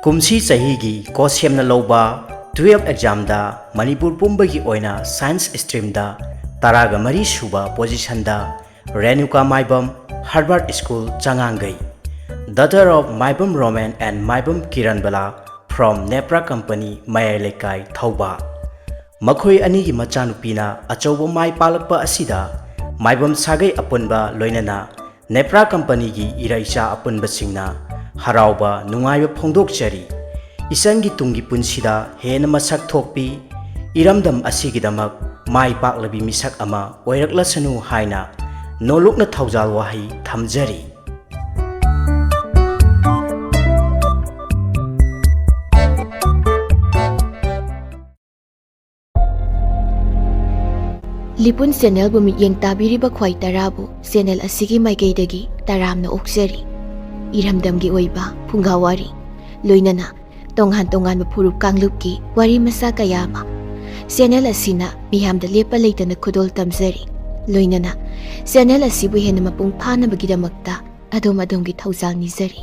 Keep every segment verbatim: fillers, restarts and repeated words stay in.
ꯀꯨꯝꯁꯤ ꯆꯍꯤꯒꯤ ꯀꯣꯁꯦꯝꯅ ꯂꯧꯕ twelve examꯗ ꯃꯅꯤꯄꯨꯔ ꯄꯨꯝꯕꯒꯤ ꯑꯣꯏꯅ science streamꯗ ꯇꯔꯥꯒ ꯃꯔꯤ ꯁꯨꯕ positionꯗ Renuka Maibam, Herbert School, Changangei, daughter of Maibam Romen and Maibam Kiranbala, from Nepra company, Mayai Leikai, Thoubal. ꯃꯈꯣꯏ ꯑꯅꯤꯒꯤ ꯃꯆꯥꯅꯨꯄꯤꯅ ꯑꯆꯧꯕ ꯃꯥꯏ ꯄꯥꯛꯂꯛꯄ ꯑꯁꯤꯗ ꯃꯥꯏꯕꯝ ꯁꯥꯒꯩ ꯑꯄꯨꯟꯕ ꯂꯣꯏꯅꯅ ꯅꯦꯄ꯭ꯔꯥ ꯀꯝꯄꯅꯤꯒꯤ ꯏꯔꯩꯆꯥ ꯑꯄꯨꯟꯕꯁꯤꯡꯅ ꯍꯔꯥꯎꯕ ꯅꯨꯡꯉꯥꯏꯕ ꯐꯣꯡꯗꯣꯛꯆꯔꯤ꯫ ꯏꯆꯟꯒꯤ ꯇꯨꯡꯒꯤ ꯄꯨꯟꯁꯤꯗ ꯍꯦꯟꯅ ꯃꯁꯛ ꯊꯣꯛꯄꯤ, ꯏꯔꯝꯗꯝ ꯑꯁꯤꯒꯤꯗꯃꯛ ꯃꯥꯏ ꯄꯥꯛꯂꯕꯤ ꯃꯤꯁꯛ ꯑꯃ ꯑꯣꯏꯔꯛꯂꯁꯅꯨ ꯍꯥꯏꯅ ꯅꯣꯂꯨꯛꯅ ꯊꯧꯖꯥꯜ ꯋꯥꯍꯩ ꯊꯝꯖꯔꯤ꯫ ꯂꯤꯄꯨꯟ ꯆꯦꯅꯦꯜꯕꯨ ꯃꯤꯠꯌꯦꯡ ꯇꯥꯕꯤꯔꯤꯕ ꯈ꯭ꯋꯥꯏ ꯇꯔꯥꯕꯨ ꯆꯦꯅꯦꯜ ꯑꯁꯤꯒꯤ ꯃꯥꯏꯀꯩꯗꯒꯤ ꯇꯔꯥꯝꯅ ꯑꯣꯛꯆꯔꯤ꯫ ꯏꯔꯝꯗꯝꯒꯤ ꯑꯣꯏꯕ ꯐꯨꯡꯒꯥ ꯋꯥꯔꯤ, ꯂꯣꯏꯅꯅ ꯇꯣꯉꯥꯟ ꯇꯣꯉꯥꯟꯕ ꯐꯨꯔꯨꯞ ꯀꯥꯡꯂꯨꯞꯀꯤ ꯋꯥꯔꯤ ꯃꯆꯥ ꯀꯌꯥ ꯑꯃ ꯆꯦꯅꯦꯜ ꯑꯁꯤꯅ ꯃꯤꯌꯥꯝꯗ ꯂꯦꯞꯄ ꯂꯩꯇꯅ ꯈꯨꯗꯣꯜ ꯇꯝꯖꯔꯤ꯫ ꯂꯣꯏꯅꯅ ꯆꯦꯅꯦꯜ ꯑꯁꯤꯕꯨ ꯍꯦꯟꯅ ꯃꯄꯨꯡ ꯐꯥꯅꯕꯒꯤꯗꯃꯛꯇ ꯑꯗꯣꯝ ꯑꯗꯣꯝꯒꯤ ꯊꯧꯖꯥꯜ ꯅꯤꯖꯔꯤ꯫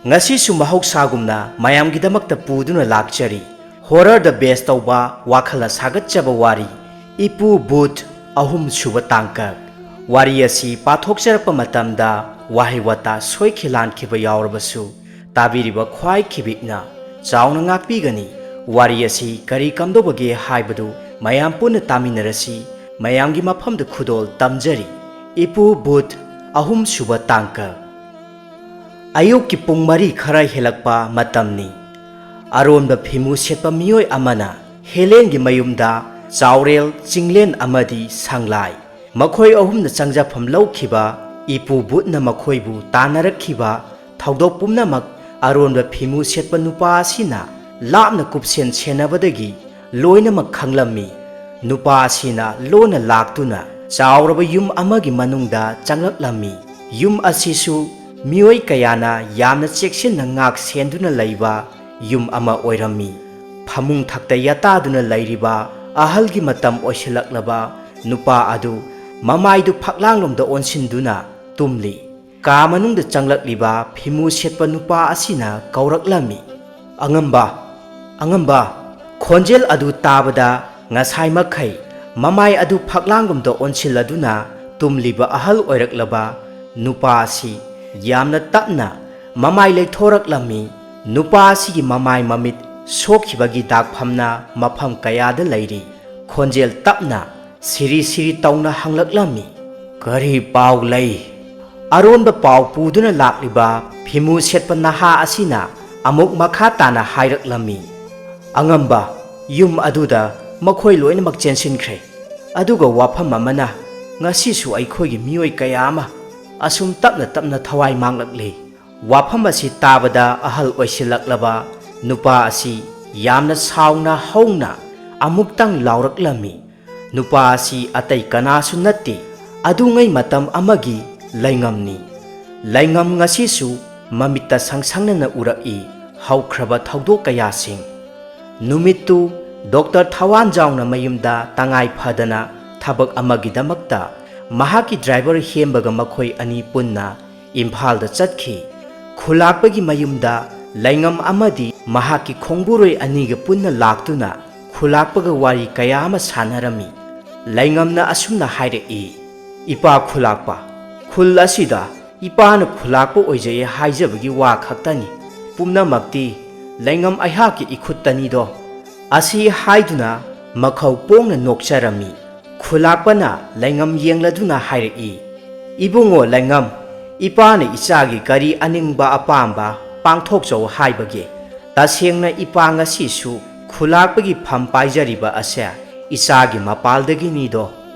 ꯉꯁꯤꯁꯨ ꯃꯍꯧꯁꯥꯒꯨꯝꯅ ꯃꯌꯥꯝꯒꯤꯗꯃꯛꯇ ꯄꯨꯗꯨꯅ ꯂꯥꯛꯆꯔꯤ꯫ Horrorꯗ base ꯇꯧꯕ ꯋꯥꯈꯜꯅ ꯁꯥꯒꯠꯆꯕ ꯋꯥꯔꯤ, ꯏꯄꯨ ꯚꯨꯠ, ꯑꯍꯨꯝ ꯁꯨꯕ ꯇꯥꯡꯀꯛ꯫ ꯋꯥꯔꯤ ꯑꯁꯤ ꯄꯥꯊꯣꯛꯆꯔꯛꯄ ꯃꯇꯝꯗ ꯋꯥꯍꯩ ꯋꯥꯇꯥ ꯁꯣꯏꯈꯤ ꯂꯥꯟꯈꯤꯕ ꯌꯥꯎꯔꯕꯁꯨ, ꯇꯥꯕꯤꯔꯤꯕ ꯈ꯭ꯋꯥꯏ ꯈꯤꯕꯤꯛꯅ ꯆꯥꯎꯅ ꯉꯥꯛꯄꯤꯒꯅꯤ꯫ ꯋꯥꯔꯤ ꯑꯁꯤ ꯀꯔꯤ ꯀꯝꯗꯧꯕꯒꯦ ꯍꯥꯏꯕꯗꯨ ꯃꯌꯥꯝ ꯄꯨꯟꯅ ꯇꯥꯃꯤꯟꯅꯔꯁꯤ꯫ ꯃꯌꯥꯝꯒꯤ ꯃꯐꯝꯗ ꯈꯨꯗꯣꯜ ꯇꯝꯖꯔꯤ꯫ ꯏꯄꯨ ꯚꯨꯠ, ꯑꯍꯨꯝ ꯁꯨꯕ ꯇꯥꯡꯀꯛ꯫ ꯑꯌꯨꯛꯀꯤ ꯄꯨꯡ ꯃꯔꯤ ꯈꯔ ꯍꯦꯜꯂꯛꯄ ꯃꯇꯝꯅꯤ꯫ ꯑꯔꯣꯟꯕ ꯐꯤꯃꯨ ꯁꯦꯠꯄ ꯃꯤꯑꯣꯏ ꯑꯃꯅ ꯍꯦꯂꯦꯟꯒꯤ ꯃꯌꯨꯝꯗ ꯆꯥꯎꯔꯦꯜ, ꯆꯤꯡꯂꯦꯟ ꯑꯃꯗꯤ ꯁꯪꯂꯥꯏ, ꯃꯈꯣꯏ ꯑꯍꯨꯝꯅ ꯆꯪꯖꯐꯝ ꯂꯧꯈꯤꯕ ꯏꯄꯨ ꯚꯨꯠꯅ ꯃꯈꯣꯏꯕꯨ ꯇꯥꯟꯅꯔꯛꯈꯤꯕ ꯊꯧꯗꯣꯛ ꯄꯨꯝꯅꯃꯛ ꯑꯔꯣꯟꯕ ꯐꯤꯃꯨ ꯁꯦꯠꯄ ꯅꯨꯄꯥ ꯑꯁꯤꯅ ꯂꯥꯞꯅ ꯀꯨꯞꯁꯦꯟ ꯁꯦꯟꯅꯕꯗꯒꯤ ꯂꯣꯏꯅꯃꯛ ꯈꯪꯂꯝꯃꯤ꯫ ꯅꯨꯄꯥ ꯑꯁꯤꯅ ꯂꯣꯟꯅ ꯂꯥꯛꯇꯨꯅ ꯆꯥꯎꯔꯕ ꯌꯨꯝ ꯑꯃꯒꯤ ꯃꯅꯨꯡꯗ ꯆꯪꯂꯛꯂꯝꯃꯤ꯫ ꯌꯨꯝ ꯑꯁꯤꯁꯨ ꯃꯤꯑꯣꯏ ꯀꯌꯥꯅ ꯌꯥꯝꯅ ꯆꯦꯛꯁꯤꯟꯅ ꯉꯥꯛ ꯁꯦꯟꯗꯨꯅ ꯂꯩꯕ ꯌꯨꯝ ꯑꯃ ꯑꯣꯏꯔꯝꯃꯤ꯫ ꯐꯃꯨꯡ ꯊꯛꯇ ꯌꯥꯇꯥꯗꯨꯅ ꯂꯩꯔꯤꯕ ꯑꯍꯜꯒꯤ ꯃꯇꯝ ꯑꯣꯏꯁꯤꯜꯂꯛꯂꯕ ꯅꯨꯄꯥ ꯑꯗꯨ ꯃꯃꯥꯏꯗꯨ ꯐꯛꯂꯥꯡꯂꯣꯝꯗ ꯑꯣꯟꯁꯤꯟꯗꯨꯅ ꯇꯨꯝꯂꯤ꯫ ꯀꯥ ꯃꯅꯨꯡꯗ ꯆꯪꯂꯛꯂꯤꯕ ꯐꯤꯃꯨ ꯁꯦꯠꯄ ꯅꯨꯄꯥ ꯑꯁꯤꯅ ꯀꯧꯔꯛꯂꯝꯃꯤ, "ꯑꯉꯝꯕ, ꯑꯉꯝꯕ!" ꯈꯣꯟꯖꯦꯜ ꯑꯗꯨ ꯇꯥꯕꯗ ꯉꯁꯥꯏ ꯃꯈꯩ ꯃꯃꯥꯏ ꯑꯗꯨ ꯐꯛꯂꯥꯡꯒꯨꯝꯗ ꯑꯣꯟꯁꯤꯜꯂꯗꯨꯅ ꯇꯨꯝꯂꯤꯕ ꯑꯍꯜ ꯑꯣꯏꯔꯛꯂꯕ ꯅꯨꯄꯥ ꯑꯁꯤ ꯌꯥꯝꯅ ꯇꯞꯅ ꯃꯃꯥꯏ ꯂꯩꯊꯣꯔꯛꯂꯝꯃꯤ꯫ ꯅꯨꯄꯥ ꯑꯁꯤꯒꯤ ꯃꯃꯥꯏ ꯃꯃꯤꯠ ꯁꯣꯛꯈꯤꯕꯒꯤ ꯗꯥꯛꯐꯝꯅ ꯃꯐꯝ ꯀꯌꯥꯗ ꯂꯩꯔꯤ꯫ ꯈꯣꯟꯖꯦꯜ ꯇꯞꯅ, ꯁꯤꯔꯤ ꯁꯤꯔꯤ ꯇꯧꯅ ꯍꯪꯂꯛꯂꯝꯃꯤ, "ꯀꯔꯤ ꯄꯥꯎ ꯂꯩ?" ꯑꯔꯣꯟꯕ ꯄꯥꯎ ꯄꯨꯗꯨꯅ ꯂꯥꯛꯂꯤꯕ ꯐꯤꯃꯨ ꯁꯦꯠꯄ ꯅꯍꯥ ꯑꯁꯤꯅ ꯑꯃꯨꯛ ꯃꯈꯥ ꯇꯥꯅ ꯍꯥꯏꯔꯛꯂꯝꯃꯤ, "ꯑꯉꯝꯕ, ꯌꯨꯝ ꯑꯗꯨꯗ ꯃꯈꯣꯏ ꯂꯣꯏꯅꯃꯛ ꯆꯦꯟꯁꯤꯟꯈ꯭ꯔꯦ꯫ ꯑꯗꯨꯒ ꯋꯥꯐꯝ ꯑꯃꯅ, ꯉꯁꯤꯁꯨ ꯑꯩꯈꯣꯏꯒꯤ ꯃꯤꯑꯣꯏ ꯀꯌꯥ ꯑꯃ ꯑꯁꯨꯝ ꯇꯞꯅ ꯇꯞꯅ ꯊꯋꯥꯏ ꯃꯥꯡꯂꯛꯂꯤ꯫" ꯋꯥꯐꯝ ꯑꯁꯤ ꯇꯥꯕꯗ ꯑꯍꯜ ꯑꯣꯏꯁꯤꯜꯂꯛꯂꯕ ꯅꯨꯄꯥ ꯑꯁꯤ ꯌꯥꯝꯅ ꯁꯥꯎꯅ ꯍꯧꯅ ꯑꯃꯨꯛꯇꯪ ꯂꯥꯎꯔꯛꯂꯝꯃꯤ꯫ ꯅꯨꯄꯥ ꯑꯁꯤ ꯑꯇꯩ ꯀꯅꯥꯁꯨ ꯅꯠꯇꯦ, ꯑꯗꯨꯉꯩ ꯃꯇꯝ ꯑꯃꯒꯤ ꯂꯩꯉꯝꯅꯤ꯫ ꯂꯩꯉꯝ ꯉꯁꯤꯁꯨ ꯃꯃꯤꯠꯇ ꯁꯪꯁꯪꯅꯅ ꯎꯔꯛꯏ ꯍꯧꯈ꯭ꯔꯕ ꯊꯧꯗꯣꯛ ꯀꯌꯥꯁꯤꯡ꯫ ꯅꯨꯃꯤꯠꯇꯨ ꯗꯣꯛꯇꯔ ꯊꯋꯥꯟꯖꯥꯎꯅ ꯃꯌꯨꯝꯗ ꯇꯉꯥꯏ ꯐꯗꯅ ꯊꯕꯛ ꯑꯃꯒꯤꯗꯃꯛꯇ ꯃꯍꯥꯛꯀꯤ ꯗ꯭ꯔꯥꯏꯚꯔ ꯍꯦꯝꯕꯒ ꯃꯈꯣꯏ ꯑꯅꯤ ꯄꯨꯟꯅ ꯏꯝꯐꯥꯜꯗ ꯆꯠꯈꯤ꯫ ꯈꯨꯂꯥꯛꯄꯒꯤ ꯃꯌꯨꯝꯗ ꯂꯩꯉꯝ ꯑꯃꯗꯤ ꯃꯍꯥꯛꯀꯤ ꯈꯣꯡꯕꯨꯔꯣꯏ ꯑꯅꯤꯒ ꯄꯨꯟꯅ ꯂꯥꯛꯇꯨꯅ ꯈꯨꯂꯥꯛꯄꯒ ꯋꯥꯔꯤ ꯀꯌꯥ ꯑꯃ ꯁꯥꯟꯅꯔꯝꯃꯤ꯫ ꯂꯩꯉꯝꯅ ꯑꯁꯨꯝꯅ ꯍꯥꯏꯔꯛꯏ, "ꯏꯄꯥ ꯈꯨꯂꯥꯛꯄ, ꯈꯨꯜ ꯑꯁꯤꯗ ꯏꯄꯥꯅ ꯈꯨꯂꯥꯛꯄ ꯑꯣꯏꯖꯩ ꯍꯥꯏꯖꯕꯒꯤ ꯋꯥ ꯈꯛꯇꯅꯤ꯫ ꯄꯨꯝꯅꯃꯛꯇꯤ ꯂꯩꯉꯝ ꯑꯩꯍꯥꯛꯀꯤ ꯏꯈꯨꯠꯇꯅꯤꯗꯣ꯫" ꯑꯁꯤ ꯍꯥꯏꯗꯨꯅ ꯃꯈꯧ ꯄꯣꯡꯅ ꯅꯣꯛꯆꯔꯝꯃꯤ꯫ ꯈꯨꯂꯥꯛꯄꯅ ꯂꯩꯉꯝ ꯌꯦꯡꯂꯗꯨꯅ ꯍꯥꯏꯔꯛꯏ, "ꯏꯕꯨꯡꯉꯣ ꯂꯩꯉꯝ, ꯏꯄꯥꯅ ꯏꯆꯥꯒꯤ ꯀꯔꯤ ꯑꯅꯤꯡꯕ ꯑꯄꯥꯝꯕ ꯄꯥꯡꯊꯣꯛꯆꯧ ꯍꯥꯏꯕꯒꯦ? ꯇꯁꯦꯡꯅ ꯏꯄꯥ ꯉꯁꯤꯁꯨ ꯈꯨꯂꯥꯛꯄꯒꯤ ꯐꯝ ꯄꯥꯏꯖꯔꯤꯕ ꯑꯁꯦ ꯏꯆꯥꯒꯤ ꯃꯄꯥꯜꯗꯒꯤꯅꯤꯗꯣ꯫"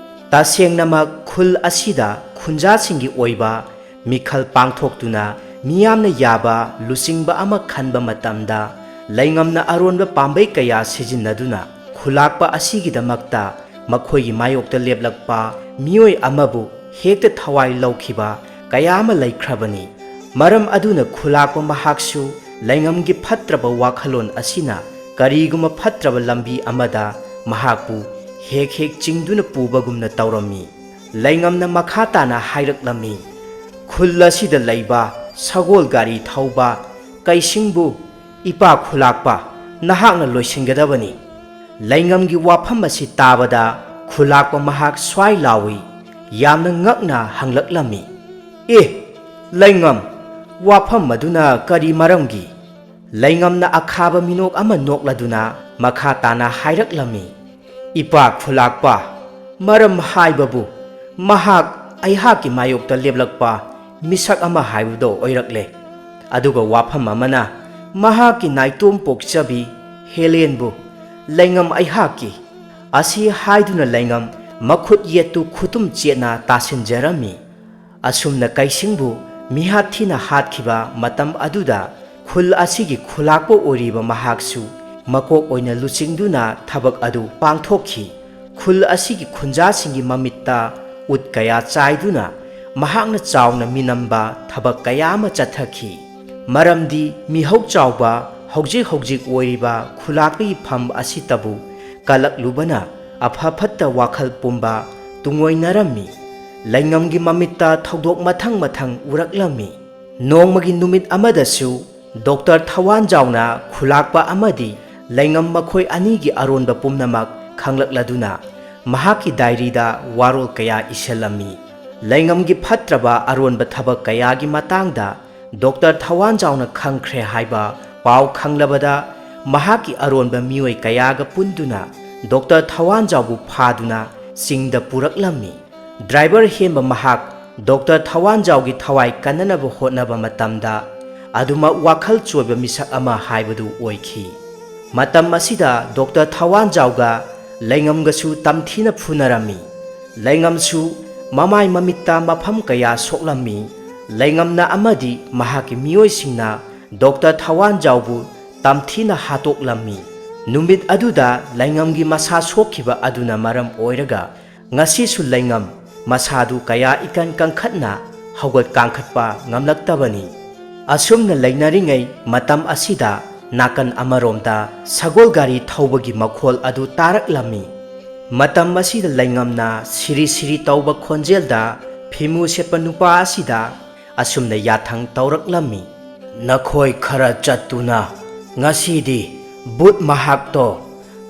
ꯇꯁꯦꯡꯅꯃꯛ ꯈꯨꯜ ꯑꯁꯤꯗ ꯈꯨꯟꯖꯥꯁꯤꯡꯒꯤ ꯑꯣꯏꯕ ꯃꯤꯈꯜ ꯄꯥꯡꯊꯣꯛꯇꯨꯅ ꯃꯤꯌꯥꯝꯅ ꯌꯥꯕ ꯂꯨꯆꯤꯡꯕ ꯑꯃ ꯈꯟꯕ ꯃꯇꯝꯗ, ꯂꯩꯉꯝꯅ ꯑꯔꯣꯟꯕ ꯄꯥꯝꯕꯩ ꯀꯌꯥ ꯁꯤꯖꯤꯟꯅꯗꯨꯅ ꯈꯨꯂꯥꯛꯄ ꯑꯁꯤꯒꯤꯗꯃꯛꯇ ꯃꯈꯣꯏꯒꯤ ꯃꯥꯌꯣꯛꯇ ꯂꯦꯞꯂꯛꯄ ꯃꯤꯑꯣꯏ ꯑꯃꯕꯨ ꯍꯦꯛꯇ ꯊꯋꯥꯏ ꯂꯧꯈꯤꯕ ꯀꯌꯥ ꯑꯃ ꯂꯩꯈ꯭ꯔꯕꯅꯤ꯫ ꯃꯔꯝ ꯑꯗꯨꯅ ꯈꯨꯂꯥꯛꯄ ꯃꯍꯥꯛꯁꯨ ꯂꯩꯉꯝꯒꯤ ꯐꯠꯇ꯭ꯔꯕ ꯋꯥꯈꯜꯂꯣꯟ ꯑꯁꯤꯅ ꯀꯔꯤꯒꯨꯝꯕ ꯐꯠꯇ꯭ꯔꯕ ꯂꯝꯕꯤ ꯑꯃꯗ ꯃꯍꯥꯛꯄꯨ ꯍꯦꯛ ꯍꯦꯛ ꯆꯤꯡꯗꯨꯅ ꯄꯨꯕꯒꯨꯝꯅ ꯇꯧꯔꯝꯃꯤ꯫ ꯂꯩꯉꯝꯅ ꯃꯈꯥ ꯇꯥꯅ ꯍꯥꯏꯔꯛꯂꯝꯃꯤ, "ꯈꯨꯜ ꯑꯁꯤꯗ ꯂꯩꯕ ꯁꯒꯣꯜ ꯒꯥꯔꯤ ꯊꯧꯕ ꯀꯩꯁꯤꯡꯕꯨ ꯏꯄꯥ ꯈꯨꯂꯥꯛꯄ ꯅꯍꯥꯛꯅ ꯂꯣꯏꯁꯤꯟꯒꯗꯕꯅꯤ꯫" ꯂꯩꯉꯝꯒꯤ ꯋꯥꯐꯝ ꯑꯁꯤ ꯇꯥꯕꯗ ꯈꯨꯂꯥꯛꯄ ꯃꯍꯥꯛ ꯁ꯭ꯋꯥꯏ ꯂꯥꯎꯏ, ꯌꯥꯝꯅ ꯉꯛꯅ ꯍꯪꯂꯛꯂꯝꯃꯤ, "ꯑꯦ, ꯂꯩꯉꯝ, ꯋꯥꯐꯝ ꯑꯗꯨꯅ ꯀꯔꯤ ꯃꯔꯝꯒꯤ?" ꯂꯩꯉꯝꯅ ꯑꯈꯥꯕ ꯃꯤꯅꯣꯛ ꯑꯃ ꯅꯣꯛꯂꯗꯨꯅ ꯃꯈꯥ ꯇꯥꯅ ꯍꯥꯏꯔꯛꯂꯝꯃꯤ, "ꯏꯄꯥ ꯈꯨꯂꯥꯛꯄ, ꯃꯔꯝ ꯍꯥꯏꯕꯕꯨ ꯃꯍꯥꯛ ꯑꯩꯍꯥꯛꯀꯤ ꯃꯥꯌꯣꯛꯇ ꯂꯦꯞꯂꯛꯄ ꯃꯤꯁꯛ ꯑꯃ ꯍꯥꯏꯕꯗꯣ ꯑꯣꯏꯔꯛꯂꯦ꯫ ꯑꯗꯨꯒ ꯋꯥꯐꯝ ꯑꯃꯅ ꯃꯍꯥꯛꯀꯤ ꯅꯥꯏꯇꯣꯝ ꯄꯣꯛꯆꯕꯤ ꯍꯦꯂꯦꯟꯕꯨ ꯂꯩꯉꯝ ꯑꯩꯍꯥꯛꯀꯤ" ꯑꯁꯤ ꯍꯥꯏꯗꯨꯅ ꯂꯩꯉꯝ ꯃꯈꯨꯠ ꯌꯦꯠꯇꯨ ꯈꯨꯇꯨꯝ ꯆꯦꯠꯅ ꯇꯥꯁꯤꯟꯖꯔꯝꯃꯤ꯫ ꯑꯁꯨꯝꯅ ꯀꯩꯁꯤꯡꯕꯨ ꯃꯤꯍꯥꯠ ꯊꯤꯅ ꯍꯥꯠꯈꯤꯕ ꯃꯇꯝ ꯑꯗꯨꯗ ꯈꯨꯜ ꯑꯁꯤꯒꯤ ꯈꯨꯂꯥꯛꯄ ꯑꯣꯏꯔꯤꯕ ꯃꯍꯥꯛꯁꯨ ꯃꯀꯣꯛ ꯑꯣꯏꯅ ꯂꯨꯆꯤꯡꯗꯨꯅ ꯊꯕꯛ ꯑꯗꯨ ꯄꯥꯡꯊꯣꯛꯈꯤ꯫ ꯈꯨꯜ ꯑꯁꯤꯒꯤ ꯈꯨꯟꯖꯥꯁꯤꯡꯒꯤ ꯃꯃꯤꯠꯇ ꯎꯠ ꯀꯌꯥ ꯆꯥꯏꯗꯨꯅ ꯃꯍꯥꯛꯅ ꯆꯥꯎꯅ ꯃꯤꯅꯝꯕ ꯊꯕꯛ ꯀꯌꯥ ꯑꯃ ꯆꯠꯊꯈꯤ꯫ ꯃꯔꯝꯗꯤ ꯃꯤꯍꯧ ꯆꯥꯎꯕ ꯍꯧꯖꯤꯛ ꯍꯧꯖꯤꯛ ꯑꯣꯏꯔꯤꯕ ꯈꯨꯂꯥꯛꯄꯒꯤ ꯐꯝ ꯑꯁꯤꯇꯕꯨ ꯀꯜꯂꯛꯂꯨꯕꯅ ꯑꯐ ꯐꯠꯇ ꯋꯥꯈꯜ ꯄꯨꯝꯕ ꯇꯨꯡꯑꯣꯏꯅꯔꯝꯃꯤ꯫ ꯂꯩꯉꯝꯒꯤ ꯃꯃꯤꯠꯇ ꯊꯧꯗꯣꯛ ꯃꯊꯪ ꯃꯊꯪ ꯎꯔꯛꯂꯝꯃꯤ꯫ ꯅꯣꯡꯃꯒꯤ ꯅꯨꯃꯤꯠ ꯑꯃꯗꯁꯨ ꯗꯣꯛꯇꯔ ꯊꯋꯥꯟꯖꯥꯎꯅ ꯈꯨꯂꯥꯛꯄ ꯑꯃꯗꯤ ꯂꯩꯉꯝ ꯃꯈꯣꯏ ꯑꯅꯤꯒꯤ ꯑꯔꯣꯟꯕ ꯄꯨꯝꯅꯃꯛ ꯈꯪꯂꯛꯂꯗꯨꯅ ꯃꯍꯥꯛꯀꯤ ꯗꯥꯏꯔꯤꯗ ꯋꯥꯔꯣꯜ ꯀꯌꯥ ꯏꯁꯤꯜꯂꯝꯃꯤ꯫ ꯂꯩꯉꯝꯒꯤ ꯐꯠꯇ꯭ꯔꯕ ꯑꯔꯣꯟꯕ ꯊꯕꯛ ꯀꯌꯥꯒꯤ ꯃꯇꯥꯡꯗ ꯗꯣꯛꯇꯔ ꯊꯋꯥꯟꯖꯥꯎꯅ ꯈꯪꯈ꯭ꯔꯦ ꯍꯥꯏꯕ ꯄꯥꯎ ꯈꯪꯂꯕꯗ ꯃꯍꯥꯛꯀꯤ ꯑꯔꯣꯟꯕ ꯃꯤꯑꯣꯏ ꯀꯌꯥꯒ ꯄꯨꯟꯗꯨꯅ ꯗꯣꯛꯇꯔ ꯊꯋꯥꯟꯖꯥꯎꯕꯨ ꯐꯥꯗꯨꯅ ꯆꯤꯡꯗ ꯄꯨꯔꯛꯂꯝꯃꯤ꯫ ꯗ꯭ꯔꯥꯏꯚꯔ ꯍꯦꯟꯕ ꯃꯍꯥꯛ ꯗꯣꯛꯇꯔ ꯊꯋꯥꯟꯖꯥꯎꯒꯤ ꯊꯋꯥꯏ ꯀꯟꯅꯅꯕ ꯍꯣꯠꯅꯕ ꯃꯇꯝꯗ ꯑꯗꯨꯃꯛ ꯋꯥꯈꯜ ꯆꯣꯏꯕ ꯃꯤꯁꯛ ꯑꯃ ꯍꯥꯏꯕꯗꯨ ꯑꯣꯏꯈꯤ꯫ ꯃꯇꯝ ꯑꯁꯤꯗ ꯗꯣꯛꯇꯔ ꯊꯋꯥꯟꯖꯥꯎꯒ ꯂꯩꯉꯝꯒꯁꯨ ꯇꯝꯊꯤꯅ ꯐꯨꯅꯔꯝꯃꯤ꯫ ꯂꯩꯉꯝꯁꯨ ꯃꯃꯥꯏ ꯃꯃꯤꯠꯇ ꯃꯐꯝ ꯀꯌꯥ ꯁꯣꯛꯂꯝꯃꯤ꯫ ꯂꯩꯉꯝꯅ ꯑꯃꯗꯤ ꯃꯍꯥꯛꯀꯤ ꯃꯤꯑꯣꯏꯁꯤꯡꯅ ꯗꯣꯛꯇꯔ ꯊꯋꯥꯟꯖꯥꯎꯕꯨ ꯇꯝꯊꯤꯅ ꯍꯥꯠꯇꯣꯛꯂꯝꯃꯤ꯫ ꯅꯨꯃꯤꯠ ꯑꯗꯨꯗ ꯂꯩꯉꯝꯒꯤ ꯃꯁꯥ ꯁꯣꯛꯈꯤꯕ ꯑꯗꯨꯅ ꯃꯔꯝ ꯑꯣꯏꯔꯒ ꯉꯁꯤꯁꯨ ꯂꯩꯉꯝ ꯃꯁꯥꯗꯨ ꯀꯌꯥ ꯏꯀꯟ ꯀꯟꯈꯠꯅ ꯍꯧꯒꯠ ꯀꯥꯡꯈꯠꯄ ꯉꯝꯂꯛꯇꯕꯅꯤ꯫ ꯑꯁꯨꯝꯅ ꯂꯩꯅꯔꯤꯉꯩ ꯃꯇꯝ ꯑꯁꯤꯗ ꯅꯥꯀꯟ ꯑꯃꯔꯣꯝꯗ ꯁꯒꯣꯜ ꯒꯥꯔꯤ ꯊꯧꯕꯒꯤ ꯃꯈꯣꯜ ꯑꯗꯨ ꯇꯥꯔꯛꯂꯝꯃꯤ꯫ ꯃꯇꯝ ꯑꯁꯤꯗ ꯂꯩꯉꯝꯅ ꯁꯤꯔꯤ ꯁꯤꯔꯤ ꯇꯧꯕ ꯈꯣꯟꯖꯦꯜꯗ ꯐꯤꯃꯨ ꯁꯦꯠꯄ ꯅꯨꯄꯥ ꯑꯁꯤꯗ ꯑꯁꯨꯝꯅ ꯌꯥꯊꯪ ꯇꯧꯔꯛꯂꯝꯃꯤ꯫ "ꯅꯈꯣꯏ ꯈꯔ ꯆꯠꯇꯨꯅ ꯉꯁꯤꯗꯤ ꯚꯨꯠ ꯃꯍꯥꯛꯇꯣ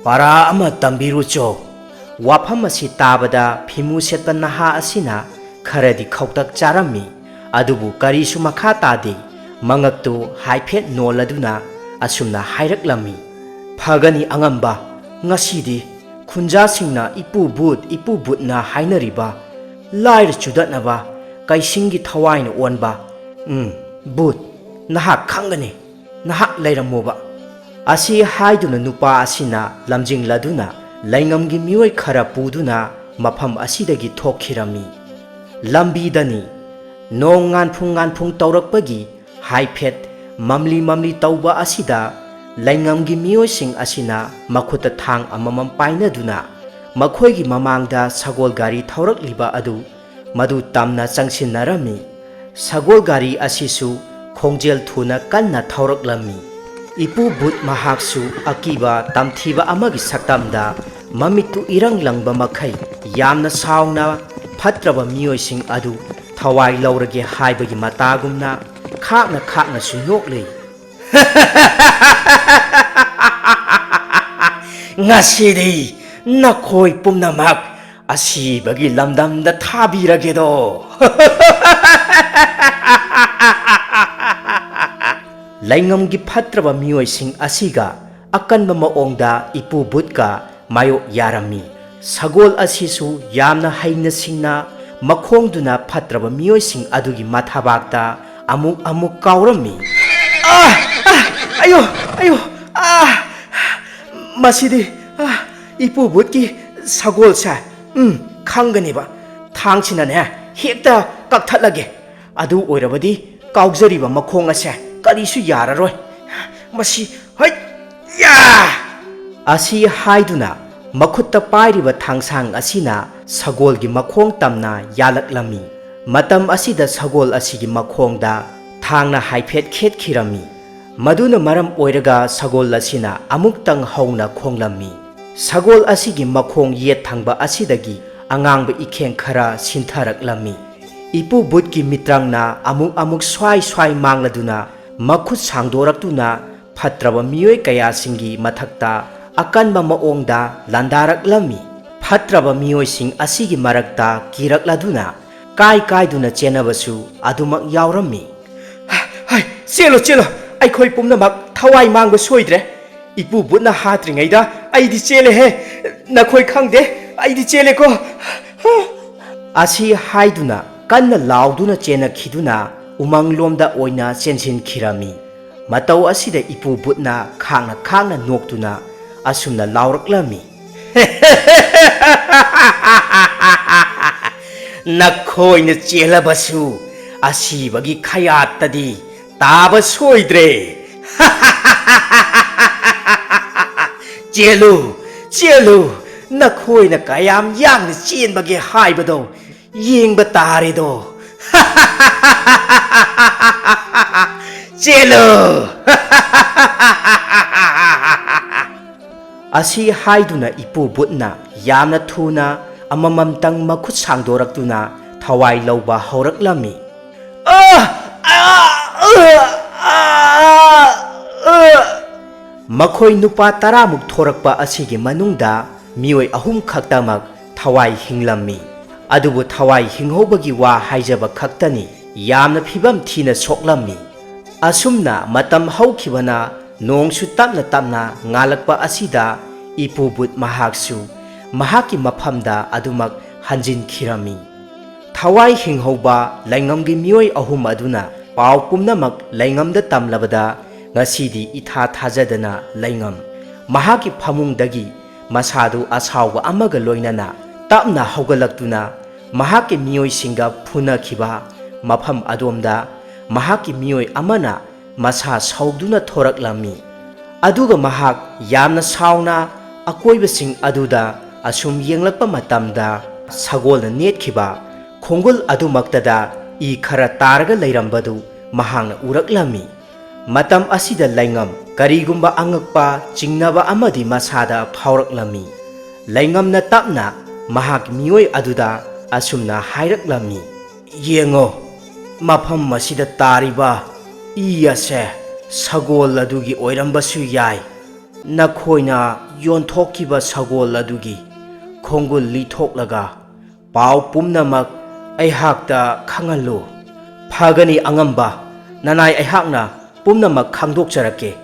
ꯄꯔꯥ ꯑꯃ ꯇꯝꯕꯤꯔꯨꯆꯣ꯫" ꯋꯥꯐꯝ ꯑꯁꯤ ꯇꯥꯕꯗ ꯐꯤꯃꯨ ꯁꯦꯠꯄ ꯅꯍꯥ ꯑꯁꯤꯅ ꯈꯔꯗꯤ ꯈꯧꯇꯛ ꯆꯥꯔꯝꯃꯤ꯫ ꯑꯗꯨꯕꯨ ꯀꯔꯤꯁꯨ ꯃꯈꯥ ꯇꯥꯗꯦ꯫ ꯃꯉꯛꯇꯨ ꯍꯥꯏꯐꯦꯠ ꯅꯣꯜꯂꯗꯨꯅ ꯑꯁꯨꯝꯅ ꯍꯥꯏꯔꯛꯂꯝꯃꯤ, "ꯐꯒꯅꯤ ꯑꯉꯝꯕ, ꯉꯁꯤꯗꯤ ꯈꯨꯟꯖꯥꯁꯤꯡꯅ ꯏꯄꯨ ꯚꯨꯠ, ꯏꯄꯨ ꯚꯨꯠꯅ ꯍꯥꯏꯅꯔꯤꯕ ꯂꯥꯏꯔ ꯆꯨꯗꯠꯅꯕ, ꯀꯩꯁꯤꯡꯒꯤ ꯊꯋꯥꯏꯅ ꯑꯣꯟꯕ, ꯎꯝ, ꯚꯨꯠ, ꯅꯍꯥꯛ ꯈꯪꯒꯅꯤ, ꯅꯍꯥꯛ ꯂꯩꯔꯝꯃꯣꯕ꯫" ꯑꯁꯤ ꯍꯥꯏꯗꯨꯅ ꯅꯨꯄꯥ ꯑꯁꯤꯅ ꯂꯝꯖꯤꯡꯂꯗꯨꯅ ꯂꯩꯉꯝꯒꯤ ꯃꯤꯑꯣꯏ ꯈꯔ ꯄꯨꯗꯨꯅ ꯃꯐꯝ ꯑꯁꯤꯗꯒꯤ ꯊꯣꯛꯈꯤꯔꯝꯃꯤ꯫ ꯂꯝꯕꯤꯗꯅꯤ ꯅꯣꯡ ꯉꯥꯟꯐꯨꯡ ꯉꯥꯟꯐꯨꯡ ꯇꯧꯔꯛꯄꯒꯤ ꯍꯥꯏꯐꯦꯠ ꯃꯝꯂꯤ ꯃꯝꯂꯤ ꯇꯧꯕ ꯑꯁꯤꯗ ꯂꯩꯉꯝꯒꯤ ꯃꯤꯑꯣꯏꯁꯤꯡ ꯑꯁꯤꯅ ꯃꯈꯨꯠꯇ ꯊꯥꯡ ꯑꯃꯃꯝ ꯄꯥꯏꯅꯗꯨꯅ ꯃꯈꯣꯏꯒꯤ ꯃꯃꯥꯡꯗ ꯁꯒꯣꯜ ꯒꯥꯔꯤ ꯊꯧꯔꯛꯂꯤꯕ ꯑꯗꯨ ꯃꯗꯨ ꯇꯝꯅ ꯆꯪꯁꯤꯟꯅꯔꯝꯃꯤ꯫ ꯁꯒꯣꯜ ꯒꯥꯔꯤ ꯑꯁꯤꯁꯨ ꯈꯣꯡꯖꯦꯜ ꯊꯨꯅ ꯀꯟꯅ ꯊꯧꯔꯛꯂꯝꯃꯤ꯫ ꯏꯄꯨ ꯚꯨꯠ ꯃꯍꯥꯛꯁꯨ ꯑꯀꯤꯕ ꯇꯝꯊꯤꯕ ꯑꯃꯒꯤ ꯁꯛꯇꯝꯗ ꯃꯃꯤꯠꯇꯨ ꯏꯔꯪ ꯂꯪꯕ ꯃꯈꯩ ꯌꯥꯝꯅ ꯁꯥꯎꯅ ꯐꯠꯇ꯭ꯔꯕ ꯃꯤꯑꯣꯏꯁꯤꯡ ꯑꯗꯨ ꯊꯋꯥꯏ ꯂꯧꯔꯒꯦ ꯍꯥꯏꯕꯒꯤ ꯃꯇꯥꯒꯨꯝꯅ ꯈꯥꯛꯅ ꯈꯥꯛꯅꯁꯨ ꯅꯣꯛꯂꯤ꯫ "ꯉꯁꯤꯗꯤ ꯅꯈꯣꯏ ꯄꯨꯝꯅꯃꯛ ꯑꯁꯤꯕꯒꯤ ꯂꯝꯗꯝꯗ ꯊꯥꯕꯤꯔꯒꯦꯗꯣ꯫" ꯂꯩꯉꯝꯒꯤ ꯐꯠꯇ꯭ꯔꯕ ꯃꯤꯑꯣꯏꯁꯤꯡ ꯑꯁꯤꯒ ꯑꯀꯟꯕ ꯃꯑꯣꯡꯗ ꯏꯄꯨ ꯚꯨꯠꯀ ꯃꯥꯌꯣꯛ ꯌꯥꯔꯝꯃꯤ꯫ ꯁꯒꯣꯜ ꯑꯁꯤꯁꯨ ꯌꯥꯝꯅ ꯍꯩꯅ ꯁꯤꯡꯅ ꯃꯈꯣꯡꯗꯨꯅ ꯐꯠꯇ꯭ꯔꯕ ꯃꯤꯑꯣꯏꯁꯤꯡ ꯑꯗꯨꯒꯤ ꯃꯊꯥꯕꯥꯛꯇ ꯑꯃꯨꯛ ꯑꯃꯨꯛ ꯀꯥꯎꯔꯝꯃꯤ꯫ "ꯑꯥ! ꯑꯥ! ꯑꯌꯣ! ꯑꯌꯣ! ꯑꯥ! ꯃꯁꯤꯗꯤ, ꯑꯥ, ꯏꯄꯨ ꯚꯨꯠꯀꯤ ꯁꯒꯣꯜꯁꯦ, ꯎꯝ, ꯈꯪꯒꯅꯦꯕ꯫ ꯊꯥꯡꯁꯤꯅꯅꯦ ꯍꯦꯛꯇ ꯀꯛꯊꯠꯂꯒꯦ꯫ ꯑꯗꯨ ꯑꯣꯏꯔꯕꯗꯤ ꯀꯥꯎꯖꯔꯤꯕ ꯃꯈꯣꯡ ꯑꯁꯦ ꯀꯔꯤꯁꯨ ꯌꯥꯔꯔꯣꯏ꯫ ꯃꯁꯤ, ꯍꯩꯠ! ꯌꯥ!" ꯑꯁꯤ ꯍꯥꯏꯗꯨꯅ ꯃꯈꯨꯠꯇ ꯄꯥꯏꯔꯤꯕ ꯊꯥꯡꯁꯥꯡ ꯑꯁꯤꯅ ꯁꯒꯣꯜꯒꯤ ꯃꯈꯣꯡ ꯇꯝꯅ ꯌꯥꯜꯂꯛꯂꯝꯃꯤ꯫ ꯃꯇꯝ ꯑꯁꯤꯗ ꯁꯒꯣꯜ ꯑꯁꯤꯒꯤ ꯃꯈꯣꯡꯗ ꯊꯥꯡꯅ ꯍꯥꯏꯐꯦꯠ ꯈꯦꯠꯈꯤꯔꯝꯃꯤ꯫ ꯃꯗꯨꯅ ꯃꯔꯝ ꯑꯣꯏꯔꯒ ꯁꯒꯣꯜ ꯑꯁꯤꯅ ꯑꯃꯨꯛꯇꯪ ꯍꯧꯅ ꯈꯣꯡꯂꯝꯃꯤ꯫ ꯁꯒꯣꯜ ꯑꯁꯤꯒꯤ ꯃꯈꯣꯡ ꯌꯦꯠ ꯊꯪꯕ ꯑꯁꯤꯗꯒꯤ ꯑꯉꯥꯡꯕ ꯏꯈꯦꯡ ꯈꯔ ꯁꯤꯟꯊꯔꯛꯂꯝꯃꯤ꯫ ꯏꯄꯨ ꯕꯨꯠꯀꯤ ꯃꯤꯇ꯭ꯔꯪꯅ ꯑꯃꯨꯛ ꯑꯃꯨꯛ ꯁ꯭ꯋꯥꯏ ꯁ꯭ꯋꯥꯏ ꯃꯥꯡꯂꯗꯨꯅ ꯃꯈꯨꯠ ꯁꯥꯡꯗꯣꯔꯛꯇꯨꯅ ꯐꯠꯇ꯭ꯔꯕ ꯃꯤꯑꯣꯏ ꯀꯌꯥꯁꯤꯡꯒꯤ ꯃꯊꯛꯇ ꯑꯀꯟꯕ ꯃꯑꯣꯡꯗ ꯂꯥꯟꯗꯥꯔꯛꯂꯝꯃꯤ꯫ ꯐꯠꯇ꯭ꯔꯕ ꯃꯤꯑꯣꯏꯁꯤꯡ ꯑꯁꯤꯒꯤ ꯃꯔꯛꯇ ꯀꯤꯔꯛꯂꯗꯨꯅ ꯀꯥꯏ ꯀꯥꯏꯗꯨꯅ ꯆꯦꯟꯅꯕꯁꯨ ꯑꯗꯨꯃꯛ ꯌꯥꯎꯔꯝꯃꯤ꯫ "ꯍꯥꯏ, ꯆꯦꯜꯂꯣ, ꯆꯦꯜꯂꯣ, ꯑꯩꯈꯣꯏ ꯄꯨꯝꯅꯃꯛ ꯊꯋꯥꯏ ꯃꯥꯡꯕ ꯁꯣꯏꯗ꯭ꯔꯦ꯫ ꯏꯄꯨ ꯕꯨꯠꯅ ꯍꯥꯠꯇ꯭ꯔꯤꯉꯩꯗ ꯑꯩꯗꯤ ꯆꯦꯜꯂꯦꯍꯦ꯫ ꯅꯈꯣꯏ ꯈꯪꯗꯦ, ꯑꯩꯗꯤ ꯆꯦꯜꯂꯦꯀꯣ꯫" ꯑꯁꯤ ꯍꯥꯏꯗꯨꯅ ꯀꯟꯅ ꯂꯥꯎꯗꯨꯅ ꯆꯦꯟꯅꯈꯤꯗꯨꯅ ꯎꯃꯪꯂꯣꯝꯗ ꯑꯣꯏꯅ ꯆꯦꯟꯁꯤꯟꯈꯤꯔꯝꯃꯤ꯫ ꯃꯇꯧ ꯑꯁꯤꯗ ꯏꯄꯨ ꯕꯨꯠꯅ ꯈꯥꯡꯅ ꯈꯥꯡꯅ ꯅꯣꯛꯇꯨꯅ ꯑꯁꯨꯝꯅ ꯂꯥꯎꯔꯛꯂꯝꯃꯤ꯫ "ꯅꯈꯣꯏꯅ ꯆꯦꯜꯂꯕꯁꯨ ꯑꯁꯤꯕꯒꯤ ꯈꯌꯥꯠꯇꯗꯤ ꯇꯥꯕ ꯁꯣꯏꯗ꯭ꯔꯦ꯫ ꯆꯦꯜꯂꯨ, ꯆꯦꯜꯂꯨ, ꯅꯈꯣꯏꯅ ꯀꯌꯥꯝ ꯌꯥꯡꯅ ꯆꯦꯟꯕꯒꯦ ꯍꯥꯏꯕꯗꯣ ꯌꯦꯡꯕ ꯇꯥꯔꯦꯗꯣ꯫ ꯆꯦꯜꯂꯨ!" ꯑꯁꯤ ꯍꯥꯏꯗꯨꯅ ꯏꯄꯨ ꯕꯨꯠꯅ ꯌꯥꯝꯅ ꯊꯨꯅ ꯑꯃꯃꯝꯇꯪ ꯃꯈꯨꯠ ꯁꯥꯡꯗꯣꯔꯛꯇꯨꯅ ꯊꯋꯥꯏ ꯂꯧꯕ ꯍꯧꯔꯛꯂꯝꯃꯤ꯫ "ꯑ! ꯑ! ꯑ! ꯑ! ꯑ!" ꯃꯈꯣꯏ ꯅꯨꯄꯥ ꯇꯔꯥꯃꯨꯛ ꯊꯣꯔꯛꯄ ꯑꯁꯤꯒꯤ ꯃꯅꯨꯡꯗ ꯃꯤꯑꯣꯏ ꯑꯍꯨꯝ ꯈꯛꯇꯃꯛ ꯊꯋꯥꯏ ꯍꯤꯡꯂꯝꯃꯤ꯫ ꯑꯗꯨꯕꯨ ꯊꯋꯥꯏ ꯍꯤꯡꯍꯧꯕꯒꯤ ꯋꯥ ꯍꯥꯏꯖꯕ ꯈꯛꯇꯅꯤ, ꯌꯥꯝꯅ ꯐꯤꯕꯝ ꯊꯤꯅ ꯁꯣꯛꯂꯝꯃꯤ꯫ ꯑꯁꯨꯝꯅ ꯃꯇꯝ ꯍꯧꯈꯤꯕꯅ ꯅꯣꯡꯁꯨ ꯇꯞꯅ ꯇꯞꯅ ꯉꯥꯜꯂꯛꯄ ꯑꯁꯤꯗ ꯏꯄꯨ ꯕꯨꯠ ꯃꯍꯥꯛꯁꯨ ꯃꯍꯥꯛꯀꯤ ꯃꯐꯝꯗ ꯑꯗꯨꯃꯛ ꯍꯟꯖꯤꯟꯈꯤꯔꯝꯃꯤ꯫ ꯊꯋꯥꯏ ꯍꯤꯡꯍꯧꯕ ꯂꯩꯉꯝꯒꯤ ꯃꯤꯑꯣꯏ ꯑꯍꯨꯝ ꯑꯗꯨꯅ ꯄꯥꯎ ꯄꯨꯝꯅꯃꯛ ꯂꯩꯉꯝꯗ ꯇꯝꯂꯕꯗ ꯉꯁꯤꯗꯤ ꯏꯊꯥ ꯊꯥꯖꯗꯅ ꯂꯩꯉꯝ ꯃꯍꯥꯛꯀꯤ ꯐꯃꯨꯡꯗꯒꯤ ꯃꯁꯥꯗꯨ ꯑꯁꯥꯎꯕ ꯑꯃꯒ ꯂꯣꯏꯅꯅ ꯇꯞꯅ ꯍꯧꯒꯠꯂꯛꯇꯨꯅ ꯃꯍꯥꯛꯀꯤ ꯃꯤꯑꯣꯏꯁꯤꯡꯒ ꯐꯨꯅꯈꯤꯕ ꯃꯐꯝ ꯑꯗꯣꯝꯗ ꯃꯍꯥꯛꯀꯤ ꯃꯤꯑꯣꯏ ꯑꯃꯅ ꯃꯁꯥ ꯁꯧꯗꯨꯅ ꯊꯣꯔꯛꯂꯝꯃꯤ꯫ ꯑꯗꯨꯒ ꯃꯍꯥꯛ ꯌꯥꯝꯅ ꯁꯥꯎꯅ ꯑꯀꯣꯏꯕꯁꯤꯡ ꯑꯗꯨꯗ ꯑꯁꯨꯝ ꯌꯦꯡꯂꯛꯄ ꯃꯇꯝꯗ ꯁꯒꯣꯜꯅ ꯅꯦꯠꯈꯤꯕ ꯈꯣꯡꯒꯨꯜ ꯑꯗꯨꯃꯛꯇꯗ ꯏ ꯈꯔ ꯇꯥꯔꯒ ꯂꯩꯔꯝꯕꯗꯨ ꯃꯍꯥꯛꯅ ꯎꯔꯛꯂꯝꯃꯤ꯫ ꯃꯇꯝ ꯑꯁꯤꯗ ꯂꯩꯉꯝ ꯀꯔꯤꯒꯨꯝꯕ ꯑꯉꯛꯄ ꯆꯤꯡꯅꯕ ꯑꯃꯗꯤ ꯃꯁꯥꯗ ꯐꯥꯎꯔꯛꯂꯝꯃꯤ꯫ ꯂꯩꯉꯝꯅ ꯇꯞꯅ ꯃꯍꯥꯛ ꯃꯤꯑꯣꯏ ꯑꯗꯨꯗ ꯑꯁꯨꯝꯅ ꯍꯥꯏꯔꯛꯂꯝꯃꯤ, "ꯌꯦꯡꯉꯣ, ꯃꯐꯝ ꯑꯁꯤꯗ ꯇꯥꯔꯤꯕ ꯏ ꯑꯁꯦ ꯁꯒꯣꯜ ꯑꯗꯨꯒꯤ ꯑꯣꯏꯔꯝꯕꯁꯨ ꯌꯥꯏ꯫ ꯅꯈꯣꯏꯅ ꯌꯣꯟꯊꯣꯛꯈꯤꯕ ꯁꯒꯣꯜ ꯑꯗꯨꯒꯤ ꯈꯣꯡꯒꯨꯜ ꯂꯤꯊꯣꯛꯂꯒ ꯄꯥꯎ ꯄꯨꯝꯅꯃꯛ ꯑꯩꯍꯥꯛꯇ ꯈꯪꯍꯜꯂꯨ꯫" "ꯐꯒꯅꯤ ꯑꯉꯝꯕ, ꯅꯅꯥꯏ ꯑꯩꯍꯥꯛꯅ ꯄꯨꯝꯅꯃꯛ ꯈꯪꯗꯣꯛꯆꯔꯛꯀꯦ꯫"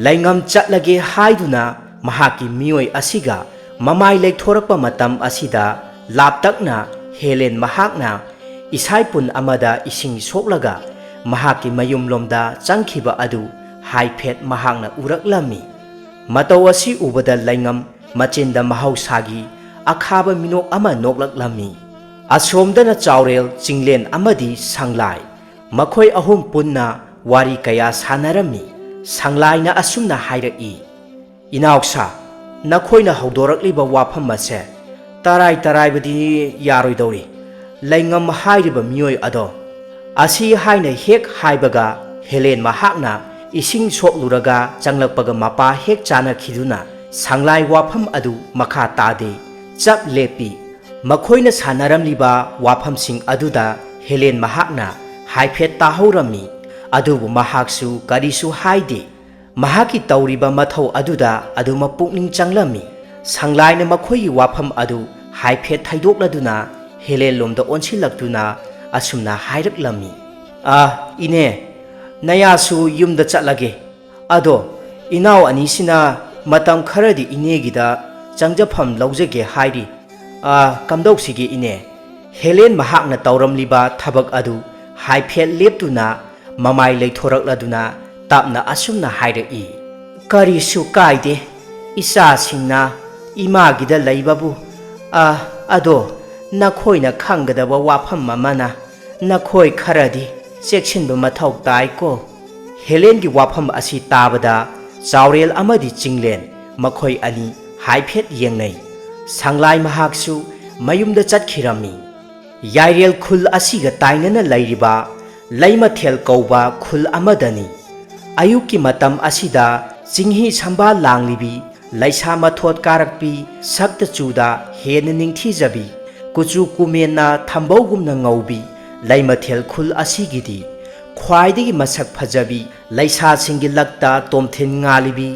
ꯂꯩꯉꯝ ꯆꯠꯂꯒꯦ ꯍꯥꯏꯗꯨꯅ ꯃꯍꯥꯛꯀꯤ ꯃꯤꯑꯣꯏ ꯑꯁꯤꯒ ꯃꯃꯥꯏ ꯂꯩꯊꯣꯔꯛꯄ ꯃꯇꯝ ꯑꯁꯤꯗ, ꯂꯥꯞꯇꯛꯅ ꯍꯦꯂꯦꯟ ꯃꯍꯥꯛꯅ ꯏꯁꯥꯏꯄꯨꯟ ꯑꯃꯗ ꯏꯁꯤꯡ ꯁꯣꯛꯂꯒ ꯃꯍꯥꯛꯀꯤ ꯃꯌꯨꯝꯂꯣꯝꯗ ꯆꯪꯈꯤꯕ ꯑꯗꯨ ꯍꯥꯏꯐꯦꯠ ꯃꯍꯥꯛꯅ ꯎꯔꯛꯂꯝꯃꯤ꯫ ꯃꯇꯧ ꯑꯁꯤ ꯎꯕꯗ ꯂꯩꯉꯝ ꯃꯆꯤꯟꯗ ꯃꯍꯧꯁꯥꯒꯤ ꯑꯈꯥꯕ ꯃꯤꯅꯣꯛ ꯑꯃ ꯅꯣꯛꯂꯛꯂꯝꯃꯤ꯫ ꯑꯁꯣꯝꯗꯅ ꯆꯥꯎꯔꯦꯜ, ꯆꯤꯡꯂꯦꯟ ꯑꯃꯗꯤ ꯁꯪꯂꯥꯏ, ꯃꯈꯣꯏ ꯑꯍꯨꯝ ꯄꯨꯟꯅ ꯋꯥꯔꯤ ꯀꯌꯥ ꯁꯥꯟꯅꯔꯝꯃꯤ꯫ ꯁꯪꯂꯥꯏꯅ ꯑꯁꯨꯝꯅ ꯍꯥꯏꯔꯛꯏ, "ꯏꯅꯥꯎꯁꯥ, ꯅꯈꯣꯏꯅ ꯍꯧꯗꯣꯔꯛꯂꯤꯕ ꯋꯥꯐꯝ ꯑꯁꯦ ꯇꯔꯥꯏ ꯇꯔꯥꯏꯕꯗꯤ ꯌꯥꯔꯣꯏꯗꯧꯔꯤ꯫ ꯂꯩꯉꯝ ꯍꯥꯏꯔꯤꯕ ꯃꯤꯑꯣꯏ ꯑꯗꯣ, ꯑꯁꯤ ꯍꯥꯏꯅ ꯍꯦꯛ ꯍꯥꯏꯕꯒ ꯍꯦꯂꯦꯟ ꯃꯍꯥꯛꯅ ꯏꯁꯤꯡ ꯁꯣꯛꯂꯨꯔꯒ ꯆꯪꯂꯛꯄꯒ ꯃꯄꯥ ꯍꯦꯛ ꯆꯥꯅꯈꯤꯗꯨꯅ ꯁꯪꯂꯥꯏ ꯋꯥꯐꯝ ꯑꯗꯨ ꯃꯈꯥ ꯇꯥꯗꯦ, ꯆꯞ ꯂꯦꯞꯄꯤ꯫" ꯃꯈꯣꯏꯅ ꯁꯥꯟꯅꯔꯝꯂꯤꯕ ꯋꯥꯐꯝꯁꯤꯡ ꯑꯗꯨꯗ ꯍꯦꯂꯦꯟ ꯃꯍꯥꯛꯅ ꯍꯥꯏꯐꯦꯠ ꯇꯥꯍꯧꯔꯝꯃꯤ, ꯑꯗꯨꯕꯨ ꯃꯍꯥꯛꯁꯨ ꯀꯔꯤꯁꯨ ꯍꯥꯏꯗꯦ꯫ ꯃꯍꯥꯛꯀꯤ ꯇꯧꯔꯤꯕ ꯃꯊꯧ ꯑꯗꯨꯗ ꯑꯗꯨꯃꯛ ꯄꯨꯛꯅꯤꯡ ꯆꯪꯂꯝꯃꯤ꯫ ꯁꯪꯂꯥꯏꯅ ꯃꯈꯣꯏꯒꯤ ꯋꯥꯐꯝ ꯑꯗꯨ ꯍꯥꯏꯐꯦꯠ ꯊꯩꯗꯣꯛꯂꯗꯨꯅ ꯍꯦꯂꯦꯟꯂꯣꯝꯗ ꯑꯣꯟꯁꯤꯜꯂꯛꯇꯨꯅ ꯑꯁꯨꯝꯅ ꯍꯥꯏꯔꯛꯂꯝꯃꯤ, "ꯑ, ꯏꯅꯦ, ꯅꯌꯥꯁꯨ ꯌꯨꯝꯗ ꯆꯠꯂꯒꯦ꯫ ꯑꯗꯣ ꯏꯅꯥꯎ ꯑꯅꯤꯁꯤꯅ ꯃꯇꯝ ꯈꯔꯗꯤ ꯏꯅꯦꯒꯤꯗ ꯆꯪꯖꯐꯝ ꯂꯧꯖꯒꯦ ꯍꯥꯏꯔꯤ꯫ ꯑ, ꯀꯝꯗꯧꯁꯤꯒꯦ ꯏꯅꯦ?" ꯍꯦꯂꯦꯟ ꯃꯍꯥꯛꯅ ꯇꯧꯔꯝꯂꯤꯕ ꯊꯕꯛ ꯑꯗꯨ ꯍꯥꯏꯐꯦꯠ ꯂꯦꯞꯇꯨꯅ ꯃꯃꯥꯏ ꯂꯩꯊꯣꯔꯛꯂꯗꯨꯅ ꯇꯞꯅ ꯑꯁꯨꯝꯅ ꯍꯥꯏꯔꯛꯏ, "ꯀꯔꯤꯁꯨ ꯀꯥꯏꯗꯦ, ꯏꯆꯥꯁꯤꯡꯅ ꯏꯃꯥꯒꯤꯗ ꯂꯩꯕꯕꯨ꯫ ꯑ, ꯑꯗꯣ ꯅꯈꯣꯏꯅ ꯈꯪꯒꯗꯕ ꯋꯥꯐꯝ ꯑꯃꯅ, ꯅꯈꯣꯏ ꯈꯔꯗꯤ ꯆꯦꯛꯁꯤꯟꯕ ꯃꯊꯧ ꯇꯥꯏꯀꯣ꯫" ꯍꯦꯂꯦꯟꯒꯤ ꯋꯥꯐꯝ ꯑꯁꯤ ꯇꯥꯕꯗ ꯆꯥꯎꯔꯦꯜ ꯑꯃꯗꯤ ꯆꯤꯡꯂꯦꯟ, ꯃꯈꯣꯏ ꯑꯅꯤ ꯍꯥꯏꯐꯦꯠ ꯌꯦꯡꯅꯩ꯫ ꯁꯪꯂꯥꯏ ꯃꯍꯥꯛꯁꯨ ꯃꯌꯨꯝꯗ ꯆꯠꯈꯤꯔꯝꯃꯤ꯫ ꯌꯥꯏꯔꯦꯜ ꯈꯨꯜ ꯑꯁꯤꯒ ꯇꯥꯏꯅꯅ ꯂꯩꯔꯤꯕ ꯂꯩꯃꯊꯦꯜ ꯀꯧꯕ ꯈꯨꯜ ꯑꯃꯗꯅꯤ꯫ ꯑꯌꯨꯛꯀꯤ ꯃꯇꯝ ꯑꯁꯤꯗ ꯆꯤꯡꯍꯤ ꯁꯝꯕꯥꯜ ꯂꯥꯡꯂꯤꯕꯤ, ꯂꯩꯁꯥ ꯃꯊꯣꯠ ꯀꯥꯔꯛꯄꯤ, ꯁꯛꯇ ꯆꯨꯗ ꯍꯦꯟꯅ ꯅꯤꯡꯊꯤꯖꯕꯤ, ꯀꯨꯆꯨ ꯀꯨꯃꯦꯟꯅ ꯊꯝꯕꯧꯒꯨꯝꯅ ꯉꯧꯕꯤ, ꯂꯩꯃꯊꯦꯜ ꯈꯨꯜ ꯑꯁꯤꯒꯤꯗꯤ ꯈ꯭ꯋꯥꯏꯗꯒꯤ ꯃꯁꯛ ꯐꯖꯕꯤ ꯂꯩꯁꯥꯁꯤꯡꯒꯤ ꯂꯛꯇ ꯇꯣꯝꯊꯤꯟ ꯉꯥꯜꯂꯤꯕꯤ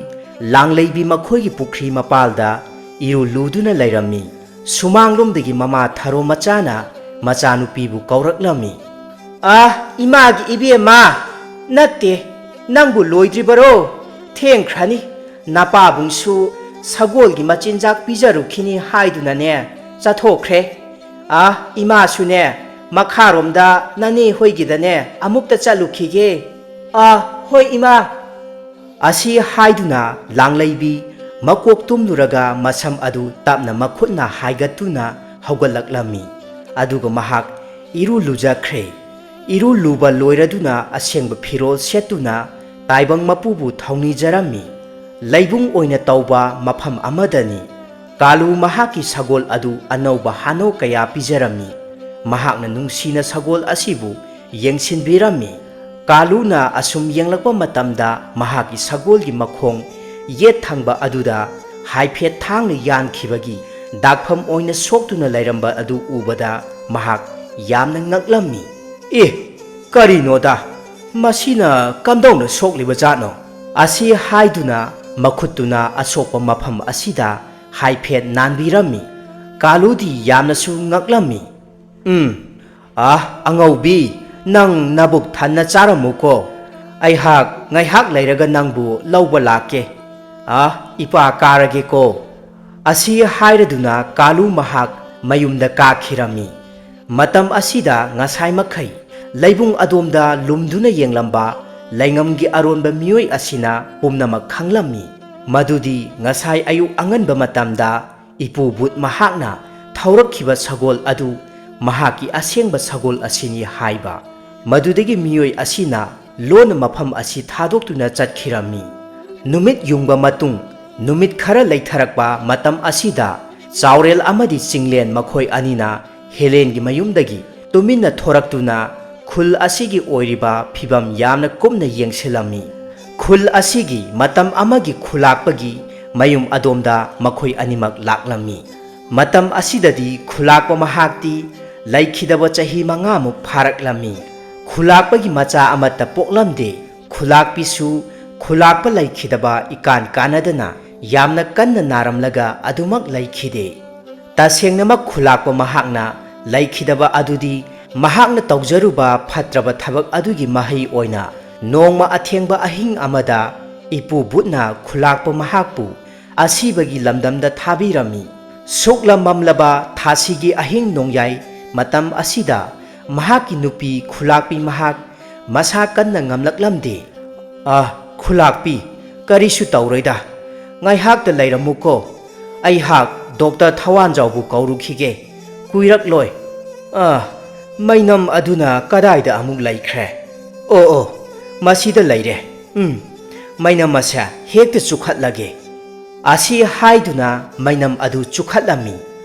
ꯂꯥꯡꯂꯩꯕꯤ ꯃꯈꯣꯏꯒꯤ ꯄꯨꯈ꯭ꯔꯤ ꯃꯄꯥꯜꯗ ꯏꯔꯨ ꯂꯨꯗꯨꯅ ꯂꯩꯔꯝꯃꯤ꯫ ꯁꯨꯃꯥꯡꯂꯣꯝꯗꯒꯤ ꯃꯃꯥ ꯊꯔꯣ ꯃꯆꯥꯅ ꯃꯆꯥꯅꯨꯄꯤꯕꯨ ꯀꯧꯔꯛꯂꯝꯃꯤ꯫ "ꯑꯥ, ꯏꯃꯥꯒꯤ ꯏꯕꯦꯝꯃ, ꯅꯠꯇꯦ, ꯅꯪꯕꯨ ꯂꯣꯏꯗ꯭ꯔꯤꯕꯔꯣ? ꯊꯦꯡꯈ꯭ꯔꯅꯤ꯫ ꯅꯄꯥꯕꯨꯡꯁꯨ ꯁꯒꯣꯜꯒꯤ ꯃꯆꯤꯟꯖꯥꯛ ꯄꯤꯖꯔꯨꯈꯤꯅꯤ ꯍꯥꯏꯗꯨꯅꯅꯦ ꯆꯠꯊꯣꯛꯈ꯭ꯔꯦ꯫ ꯑꯥ, ꯏꯃꯥꯁꯨꯅꯦ ꯃꯈꯥꯔꯣꯝꯗ ꯅꯅꯦ ꯍꯣꯏꯒꯤꯗꯅꯦ ꯑꯃꯨꯛꯇ ꯆꯠꯂꯨꯈꯤꯒꯦ꯫ ꯑꯥ, ꯍꯣꯏ ꯏꯃꯥ꯫" ꯑꯁꯤ ꯍꯥꯏꯗꯨꯅ ꯂꯥꯡꯂꯩꯕꯤ ꯃꯀꯣꯛ ꯇꯨꯝꯂꯨꯔꯒ ꯃꯁꯝ ꯑꯗꯨ ꯇꯞꯅ ꯃꯈꯨꯠꯅ ꯍꯥꯏꯒꯠꯇꯨꯅ ꯍꯧꯒꯠꯂꯛꯂꯝꯃꯤ꯫ ꯑꯗꯨꯒ ꯃꯍꯥꯛ ꯏꯔꯨ ꯂꯨꯖꯈ꯭ꯔꯦ꯫ ꯏꯔꯨ ꯂꯨꯕ ꯂꯣꯏꯔꯗꯨꯅ ꯑꯁꯦꯡꯕ ꯐꯤꯔꯣꯜ ꯁꯦꯠꯇꯨꯅ ꯇꯥꯏꯕꯪ ꯃꯄꯨꯕꯨ ꯊꯧꯅꯤꯖꯔꯝꯃꯤ꯫ ꯂꯩꯕꯨꯡ ꯑꯣꯏꯅ ꯇꯧꯕ ꯃꯐꯝ ꯑꯃꯗꯅꯤ꯫ ꯀꯥꯂꯨ ꯃꯍꯥꯛꯀꯤ ꯁꯒꯣꯜ ꯑꯗꯨ ꯑꯅꯧꯕ ꯍꯥꯅꯧ ꯀꯌꯥ ꯄꯤꯖꯔꯝꯃꯤ꯫ ꯃꯍꯥꯛꯅ ꯅꯨꯡꯁꯤꯅ ꯁꯒꯣꯜ ꯑꯁꯤꯕꯨ ꯌꯦꯡꯁꯤꯟꯕꯤꯔꯝꯃꯤ꯫ ꯀꯥꯂꯨꯅ ꯑꯁꯨꯝ ꯌꯦꯡꯂꯛꯄ ꯃꯇꯝꯗ ꯃꯍꯥꯛꯀꯤ ꯁꯒꯣꯜꯒꯤ ꯃꯈꯣꯡ ꯌꯦꯠ ꯊꯪꯕ ꯑꯗꯨꯗ ꯍꯥꯏꯐꯦꯠ ꯊꯥꯡꯅ ꯌꯥꯟꯈꯤꯕꯒꯤ ꯗꯥꯛꯐꯝ ꯑꯣꯏꯅ ꯁꯣꯛꯇꯨꯅ ꯂꯩꯔꯝꯕ ꯑꯗꯨ ꯎꯕꯗ ꯃꯍꯥꯛ ꯌꯥꯝꯅ ꯉꯛꯂꯝꯃꯤ꯫ "ꯑꯦ, ꯀꯔꯤꯅꯣꯗ, ꯃꯁꯤꯅ ꯀꯝꯗꯧꯅ ꯁꯣꯛꯂꯤꯕ ꯖꯥꯠꯅꯣ?" ꯑꯁꯤ ꯍꯥꯏꯗꯨꯅ ꯃꯈꯨꯠꯇꯨꯅ ꯑꯁꯣꯛꯄ ꯃꯐꯝ ꯑꯁꯤꯗ ꯍꯥꯏꯐꯦꯠ ꯅꯥꯟꯕꯤꯔꯝꯃꯤ꯫ ꯀꯥꯂꯨꯗꯤ ꯌꯥꯝꯅꯁꯨ ꯉꯛꯂꯝꯃꯤ꯫ "ꯎꯝ, ꯑꯥ, ꯑꯉꯧꯕꯤ, ꯅꯪ ꯅꯕꯨꯛ ꯊꯟꯅ ꯆꯥꯔꯝꯃꯨꯀꯣ꯫ ꯑꯩꯍꯥꯛ ꯉꯥꯏꯍꯥꯛ ꯂꯩꯔꯒ ꯅꯪꯕꯨ ꯂꯧꯕ ꯂꯥꯛꯀꯦ꯫ ꯑꯥ, ꯏꯄꯥ ꯀꯥꯔꯒꯦꯀꯣ꯫" ꯑꯁꯤ ꯍꯥꯏꯔꯗꯨꯅ ꯀꯥꯂꯨ ꯃꯍꯥꯛ ꯃꯌꯨꯝꯗ ꯀꯥꯈꯤꯔꯝꯃꯤ꯫ ꯃꯇꯝ ꯑꯁꯤꯗ ꯉꯁꯥꯏ ꯃꯈꯩ ꯂꯩꯕꯨꯡ ꯑꯗꯣꯝꯗ ꯂꯨꯝꯗꯨꯅ ꯌꯦꯡꯂꯝꯕ ꯂꯩꯉꯝꯒꯤ ꯑꯔꯣꯟꯕ ꯃꯤꯑꯣꯏ ꯑꯁꯤꯅ ꯄꯨꯝꯅꯃꯛ ꯈꯪꯂꯝꯃꯤ꯫ ꯃꯗꯨꯗꯤ ꯉꯁꯥꯏ ꯑꯌꯨꯛ ꯑꯉꯟꯕ ꯃꯇꯝꯗ ꯏꯄꯨ ꯕꯨꯠ ꯃꯍꯥꯛꯅ ꯊꯧꯔꯛꯈꯤꯕ ꯁꯒꯣꯜ ꯑꯗꯨ ꯃꯍꯥꯛꯀꯤ ꯑꯁꯦꯡꯕ ꯁꯒꯣꯜ ꯑꯁꯤꯅꯤ ꯍꯥꯏꯕ꯫ ꯃꯗꯨꯗꯒꯤ ꯃꯤꯑꯣꯏ ꯑꯁꯤꯅ ꯂꯣꯟꯅ ꯃꯐꯝ ꯑꯁꯤ ꯊꯥꯗꯣꯛꯇꯨꯅ ꯆꯠꯈꯤꯔꯝꯃꯤ꯫ ꯅꯨꯃꯤꯠ ꯌꯨꯡꯕ ꯃꯇꯨꯡ, ꯅꯨꯃꯤꯠ ꯈꯔ ꯂꯩꯊꯔꯛꯄ ꯃꯇꯝ ꯑꯁꯤꯗ ꯆꯥꯎꯔꯦꯜ ꯑꯃꯗꯤ ꯆꯤꯡꯂꯦꯟ ꯃꯈꯣꯏ ꯑꯅꯤꯅ ꯍꯦꯂꯦꯟꯒꯤ ꯃꯌꯨꯝꯗꯒꯤ ꯇꯨꯃꯤꯟꯅ ꯊꯣꯔꯛꯇꯨꯅ ꯈꯨꯜ ꯑꯁꯤꯒꯤ ꯑꯣꯏꯔꯤꯕ ꯐꯤꯚꯝ ꯌꯥꯝꯅ ꯀꯨꯞꯅ ꯌꯦꯡꯁꯤꯜꯂꯝꯃꯤ꯫ ꯈꯨꯜ ꯑꯁꯤꯒꯤ ꯃꯇꯝ ꯑꯃꯒꯤ ꯈꯨꯂꯥꯛꯄꯒꯤ ꯃꯌꯨꯝ ꯑꯗꯣꯝꯗ ꯃꯈꯣꯏ ꯑꯅꯤꯃꯛ ꯂꯥꯛꯂꯝꯃꯤ꯫ ꯃꯇꯝ ꯑꯁꯤꯗꯗꯤ ꯈꯨꯂꯥꯛꯄ ꯃꯍꯥꯛꯇꯤ ꯂꯩꯈꯤꯗꯕ ꯆꯍꯤ ꯃꯉꯥꯃꯨꯛ ꯐꯥꯔꯛꯂꯝꯃꯤ꯫ ꯈꯨꯂꯥꯛꯄꯒꯤ ꯃꯆꯥ ꯑꯃꯠꯇ ꯄꯣꯛꯂꯝꯗꯦ꯫ ꯈꯨꯂꯥꯛꯄꯤꯁꯨ ꯈꯨꯂꯥꯛꯄ ꯂꯩꯈꯤꯗꯕ ꯏꯀꯥꯟ ꯀꯥꯟꯅꯗꯅ ꯌꯥꯝꯅ ꯀꯟꯅ ꯅꯥꯔꯝꯂꯒ ꯑꯗꯨꯃꯛ ꯂꯩꯈꯤꯗꯦ꯫ ꯇꯁꯦꯡꯅꯃꯛ ꯈꯨꯂꯥꯛꯄ ꯃꯍꯥꯛꯅ ꯂꯩꯈꯤꯗꯕ ꯑꯗꯨꯗꯤ ꯃꯍꯥꯛꯅ ꯇꯧꯖꯔꯨꯕ ꯐꯠꯇ꯭ꯔꯕ ꯊꯕꯛ ꯑꯗꯨꯒꯤ ꯃꯍꯩ ꯑꯣꯏꯅ ꯅꯣꯡꯃ ꯑꯊꯦꯡꯕ ꯑꯍꯤꯡ ꯑꯃꯗ ꯏꯄꯨ ꯕꯨꯠꯅ ꯈꯨꯂꯥꯛꯄ ꯃꯍꯥꯛꯄꯨ ꯑꯁꯤꯕꯒꯤ ꯂꯝꯗꯝꯗ ꯊꯥꯕꯤꯔꯝꯃꯤ꯫ ꯁꯨꯛꯂꯝ ꯃꯝꯂꯕ ꯊꯥꯁꯤꯒꯤ ꯑꯍꯤꯡ ꯅꯣꯡꯌꯥꯏ ꯃꯇꯝ ꯑꯁꯤꯗ ꯃꯍꯥꯛꯀꯤ ꯅꯨꯄꯤ ꯈꯨꯂꯥꯛꯄꯤ ꯃꯍꯥꯛ ꯃꯁꯥ ꯀꯟꯅ ꯉꯝꯂꯛꯂꯝꯗꯦ꯫ "ꯑ, ꯈꯨꯂꯥꯛꯄꯤ, ꯀꯔꯤꯁꯨ ꯇꯧꯔꯣꯏꯗ꯫ ꯉꯥꯏꯍꯥꯛꯇ ꯂꯩꯔꯝꯃꯨꯀꯣ꯫ ꯑꯩꯍꯥꯛ ꯗꯣꯛꯇꯔ ꯊꯋꯥꯟꯖꯥꯎꯕꯨ ꯀꯧꯔꯨꯈꯤꯒꯦ꯫ ꯀꯨꯏꯔꯛꯂꯣꯏ꯫ ꯑ, ꯃꯩꯅꯝ ꯑꯗꯨꯅ ꯀꯗꯥꯏꯗ ꯑꯃꯨꯛ ꯂꯩꯈ꯭ꯔꯦ? ꯑꯣ, ꯑꯣ, ꯃꯁꯤꯗ ꯂꯩꯔꯦ꯫ ꯎꯝ, ꯃꯩꯅꯝ ꯑꯁꯦ ꯍꯦꯛꯇ ꯆꯨꯈꯠꯂꯒꯦ꯫" ꯑꯁꯤ ꯍꯥꯏꯗꯨꯅ ꯃꯩꯅꯝ ꯑꯗꯨ ꯆꯨꯈꯠꯂꯝꯃꯤ꯫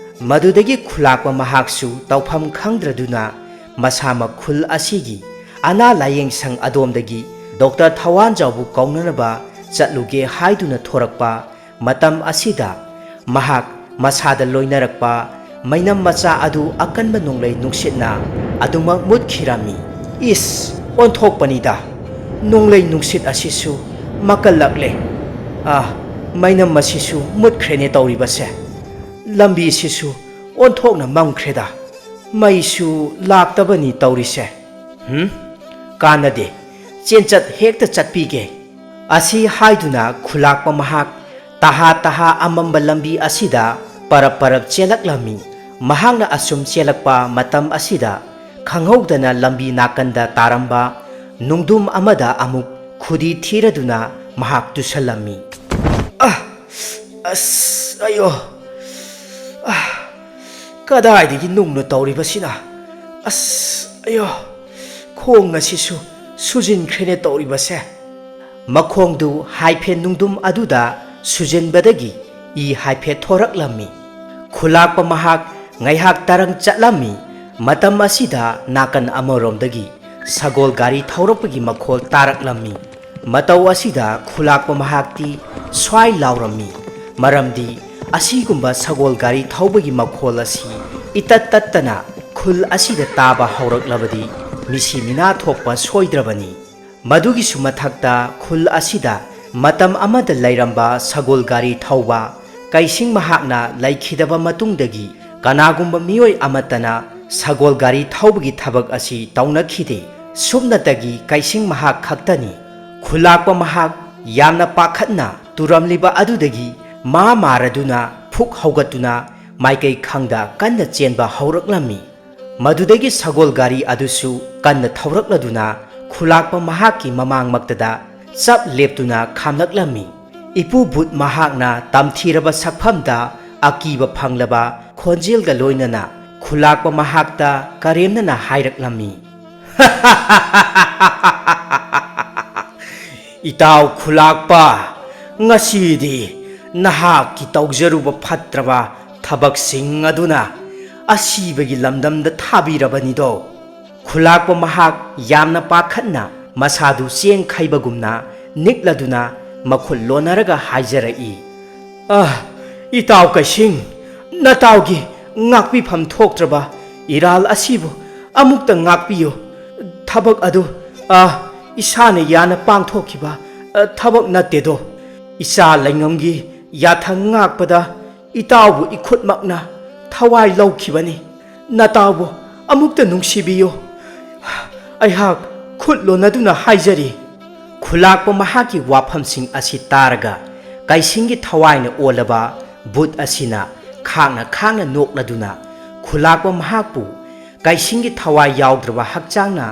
ꯃꯗꯨꯗꯒꯤ ꯈꯨꯂꯥꯛꯄ ꯃꯍꯥꯛꯁꯨ ꯇꯧꯐꯝ ꯈꯪꯗ꯭ꯔꯗꯨꯅ ꯃꯁꯥꯃꯛ ꯈꯨꯜ ꯑꯁꯤꯒꯤ ꯑꯅꯥ ꯂꯥꯌꯦꯡ ꯁꯪ ꯑꯗꯣꯝꯗꯒꯤ ꯗꯣꯛꯇꯔ ꯊꯋꯥꯟꯖꯥꯎꯕꯨ ꯀꯧꯅꯅꯕ ꯆꯠꯂꯨꯒꯦ ꯍꯥꯏꯗꯨꯅ ꯊꯣꯔꯛꯄ ꯃꯇꯝ ꯑꯁꯤꯗ ꯃꯍꯥꯛ ꯃꯁꯥꯗ ꯂꯣꯏꯅꯔꯛꯄ ꯃꯩꯅꯝ ꯃꯆꯥ ꯑꯗꯨ ꯑꯀꯟꯕ ꯅꯣꯡꯂꯩ ꯅꯨꯡꯁꯤꯠꯅ ꯑꯗꯨꯃꯛ ꯃꯨꯠꯈꯤꯔꯝꯃꯤ꯫ "ꯏꯁ, ꯑꯣꯟꯊꯣꯛꯄꯅꯤꯗ! ꯅꯣꯡꯂꯩ ꯅꯨꯡꯁꯤꯠ ꯑꯁꯤꯁꯨ ꯃꯀꯜꯂꯛꯂꯦ꯫ ꯑꯥ, ꯃꯩꯅꯝ ꯑꯁꯤꯁꯨ ꯃꯨꯠꯈ꯭ꯔꯦꯅꯦ ꯇꯧꯔꯤꯕꯁꯦ꯫ ꯂꯝꯕꯤꯁꯤꯁꯨ ꯑꯣꯟꯊꯣꯛꯅ ꯃꯝꯈ꯭ꯔꯦꯗ꯫ ꯃꯩꯁꯨ ꯂꯥꯛꯇꯕꯅꯤ ꯇꯧꯔꯤꯁꯦ꯫ ꯍꯨꯝ, ꯀꯥꯟꯅꯗꯦ, ꯆꯦꯟꯆꯠ ꯍꯦꯛꯇ ꯆꯠꯄꯤꯒꯦ꯫" ꯑꯁꯤ ꯍꯥꯏꯗꯨꯅ ꯈꯨꯂꯥꯛꯄ ꯃꯍꯥꯛ ꯇꯍꯥ ꯇꯍꯥ ꯑꯃꯝꯕ ꯂꯝꯕꯤ ꯑꯁꯤꯗ ꯄꯔꯞ ꯄꯔꯞ ꯆꯦꯜꯂꯛꯂꯝꯃꯤ꯫ ꯃꯍꯥꯛꯅ ꯑꯁꯨꯝ ꯆꯦꯜꯂꯛꯄ ꯃꯇꯝ ꯑꯁꯤꯗ ꯈꯪꯍꯧꯗꯅ ꯂꯝꯕꯤ ꯅꯥꯀꯟꯗ ꯇꯥꯔꯝꯕ ꯅꯨꯡꯗꯨꯝ ꯑꯃꯗ ꯑꯃꯨꯛ ꯈꯨꯗꯤ ꯊꯤꯔꯗꯨꯅ ꯃꯍꯥꯛ ꯇꯨꯁꯜꯂꯝꯃꯤ꯫ "ꯑ, ꯑꯁ, ꯑꯌꯣ! ꯑ, ꯀꯗꯥꯏꯗꯒꯤ ꯅꯨꯡꯅ ꯇꯧꯔꯤꯕꯁꯤꯅ? ꯑꯁ, ꯑꯌꯣ! ꯈꯣꯡ ꯑꯁꯤꯁꯨ ꯁꯨꯖꯤꯟꯈ꯭ꯔꯦꯅꯦ ꯇꯧꯔꯤꯕꯁꯦ꯫" ꯃꯈꯣꯡꯗꯨ ꯍꯥꯏꯐꯦꯠ ꯅꯨꯡꯗꯨꯝ ꯑꯗꯨꯗ ꯁꯨꯖꯤꯟꯕꯗꯒꯤ ꯏ ꯍꯥꯏꯐꯦꯠ ꯊꯣꯔꯛꯂꯝꯃꯤ꯫ ꯈꯨꯂꯥꯛꯄ ꯃꯍꯥꯛ ꯉꯥꯏꯍꯥꯛ ꯇꯔꯪ ꯆꯠꯂꯝꯃꯤ꯫ ꯃꯇꯝ ꯑꯁꯤꯗ ꯅꯥꯀꯟ ꯑꯃꯔꯣꯝꯗꯒꯤ ꯁꯒꯣꯜ ꯒꯥꯔꯤ ꯊꯧꯔꯛꯄꯒꯤ ꯃꯈꯣꯜ ꯇꯥꯔꯛꯂꯝꯃꯤ꯫ ꯃꯇꯧ ꯑꯁꯤꯗ ꯈꯨꯂꯥꯛꯄ ꯃꯍꯥꯛꯇꯤ ꯁ꯭ꯋꯥꯏ ꯂꯥꯎꯔꯝꯃꯤ, ꯃꯔꯝꯗꯤ ꯑꯁꯤꯒꯨꯝꯕ ꯁꯒꯣꯜ ꯒꯥꯔꯤ ꯊꯧꯕꯒꯤ ꯃꯈꯣꯜ ꯑꯁꯤ ꯏꯇꯠ ꯇꯠꯇꯅ ꯈꯨꯜ ꯑꯁꯤꯗ ꯇꯥꯕ ꯍꯧꯔꯛꯂꯕꯗꯤ ꯃꯤꯁꯤ ꯃꯤꯅꯥ ꯊꯣꯛꯄ ꯁꯣꯏꯗ꯭ꯔꯕꯅꯤ꯫ ꯃꯗꯨꯒꯤꯁꯨ ꯃꯊꯛꯇ ꯈꯨꯜ ꯑꯁꯤꯗ ꯃꯇꯝ ꯑꯃꯗ ꯂꯩꯔꯝꯕ ꯁꯒꯣꯜ ꯒꯥꯔꯤ ꯊꯧꯕ ꯀꯩꯁꯤꯡ ꯃꯍꯥꯛꯅ ꯂꯩꯈꯤꯗꯕ ꯃꯇꯨꯡꯗꯒꯤ ꯀꯅꯥꯒꯨꯝꯕ ꯃꯤꯑꯣꯏ ꯑꯃꯠꯇꯅ ꯁꯒꯣꯜ ꯒꯥꯔꯤ ꯊꯧꯕꯒꯤ ꯊꯕꯛ ꯑꯁꯤ ꯇꯧꯅꯈꯤꯗꯦ꯫ ꯁꯨꯞꯅꯇꯒꯤ ꯀꯩꯁꯤꯡ ꯃꯍꯥꯛ ꯈꯛꯇꯅꯤ꯫ ꯈꯨꯂꯥꯛꯄ ꯃꯍꯥꯛ ꯌꯥꯝꯅ ꯄꯥꯈꯠꯅ ꯇꯨꯔꯝꯂꯤꯕ ꯑꯗꯨꯗꯒꯤ ꯃꯥ ꯃꯥꯔꯗꯨꯅ ꯐꯨꯛ ꯍꯧꯒꯠꯇꯨꯅ ꯃꯥꯏꯀꯩ ꯈꯪꯗ ꯀꯟꯅ ꯆꯦꯟꯕ ꯍꯧꯔꯛꯂꯝꯃꯤ꯫ ꯃꯗꯨꯗꯒꯤ ꯁꯒꯣꯜ ꯒꯥꯔꯤ ꯑꯗꯨꯁꯨ ꯀꯟꯅ ꯊꯧꯔꯛꯂꯗꯨꯅ ꯈꯨꯂꯥꯛꯄ ꯃꯍꯥꯛꯀꯤ ꯃꯃꯥꯡꯃꯛꯇꯗ ꯆꯞ ꯂꯦꯞꯇꯨꯅ ꯈꯥꯝꯂꯛꯂꯝꯃꯤ꯫ ꯏꯄꯨ ꯕꯨꯠ ꯃꯍꯥꯛꯅ ꯇꯝꯊꯤꯔꯕ ꯁꯛꯐꯝꯗ ꯑꯀꯤꯕ ꯐꯪꯂꯕ ꯈꯣꯟꯖꯦꯜꯒ ꯂꯣꯏꯅꯅ ꯈꯨꯂꯥꯛꯄ ꯃꯍꯥꯛꯇ ꯀꯔꯦꯝꯅꯅ ꯍꯥꯏꯔꯛꯂꯝꯃꯤ꯫ "ꯏꯇꯥꯎ ꯈꯨꯂꯥꯛꯄ, ꯉꯁꯤꯗꯤ ꯅꯍꯥꯛꯀꯤ ꯇꯧꯖꯔꯨꯕ ꯐꯠꯇ꯭ꯔꯕ ꯊꯕꯛꯁꯤꯡ ꯑꯗꯨꯅ ꯑꯁꯤꯕꯒꯤ ꯂꯝꯗꯝꯗ ꯊꯥꯕꯤꯔꯕꯅꯤꯗꯣ?" ꯈꯨꯂꯥꯛꯄ ꯃꯍꯥꯛ ꯌꯥꯝꯅ ꯄꯥꯈꯠꯅ ꯃꯁꯥꯗꯨ ꯆꯦꯡ ꯈꯩꯕꯒꯨꯝꯅ ꯅꯤꯛꯂꯗꯨꯅ ꯃꯈꯨꯠ ꯂꯣꯟꯅꯔꯒ ꯍꯥꯏꯖꯔꯛꯏ꯫ "ꯑ, ꯏꯇꯥꯎ ꯀꯩꯁꯤꯡ, ꯅꯇꯥꯎꯒꯤ ꯉꯥꯛꯄꯤꯐꯝ ꯊꯣꯛꯇ꯭ꯔꯕ ꯏꯔꯥꯜ ꯑꯁꯤꯕꯨ ꯑꯃꯨꯛꯇ ꯉꯥꯛꯄꯤꯌꯨ꯫ ꯊꯕꯛ ꯑꯗꯨ, ꯑ, ꯏꯁꯥꯅ ꯌꯥꯅ ꯄꯥꯡꯊꯣꯛꯈꯤꯕ, ꯑ, ꯊꯕꯛ ꯅꯠꯇꯦꯗꯣ꯫ ꯏꯆꯥ ꯂꯩꯉꯝꯒꯤ ꯌꯥꯊꯪ ꯉꯥꯛꯄꯗ ꯏꯇꯥꯎꯕꯨ ꯏꯈꯨꯠꯃꯛꯅ ꯊꯋꯥꯏ ꯂꯧꯈꯤꯕꯅꯤ꯫ ꯅꯇꯥꯎꯕꯨ ꯑꯃꯨꯛꯇ ꯅꯨꯡꯁꯤꯕꯤꯌꯨ꯫ ꯑꯩꯍꯥꯛ ꯈꯨꯠ ꯂꯣꯟꯅꯗꯨꯅ ꯍꯥꯏꯖꯔꯤ꯫" ꯈꯨꯂꯥꯛꯄ ꯃꯍꯥꯛꯀꯤ ꯋꯥꯐꯝꯁꯤꯡ ꯑꯁꯤ ꯇꯥꯔꯒ ꯀꯩꯁꯤꯡꯒꯤ ꯊꯋꯥꯏꯅ ꯑꯣꯜꯂꯕ ꯕꯨꯠ ꯑꯁꯤꯅ ꯈꯥꯡꯅ ꯈꯥꯡꯅ ꯅꯣꯛꯂꯗꯨꯅ ꯈꯨꯂꯥꯛꯄ ꯃꯍꯥꯛꯄꯨ ꯀꯩꯁꯤꯡꯒꯤ ꯊꯋꯥꯏ ꯌꯥꯎꯗ꯭ꯔꯕ ꯍꯛꯆꯥꯡꯅ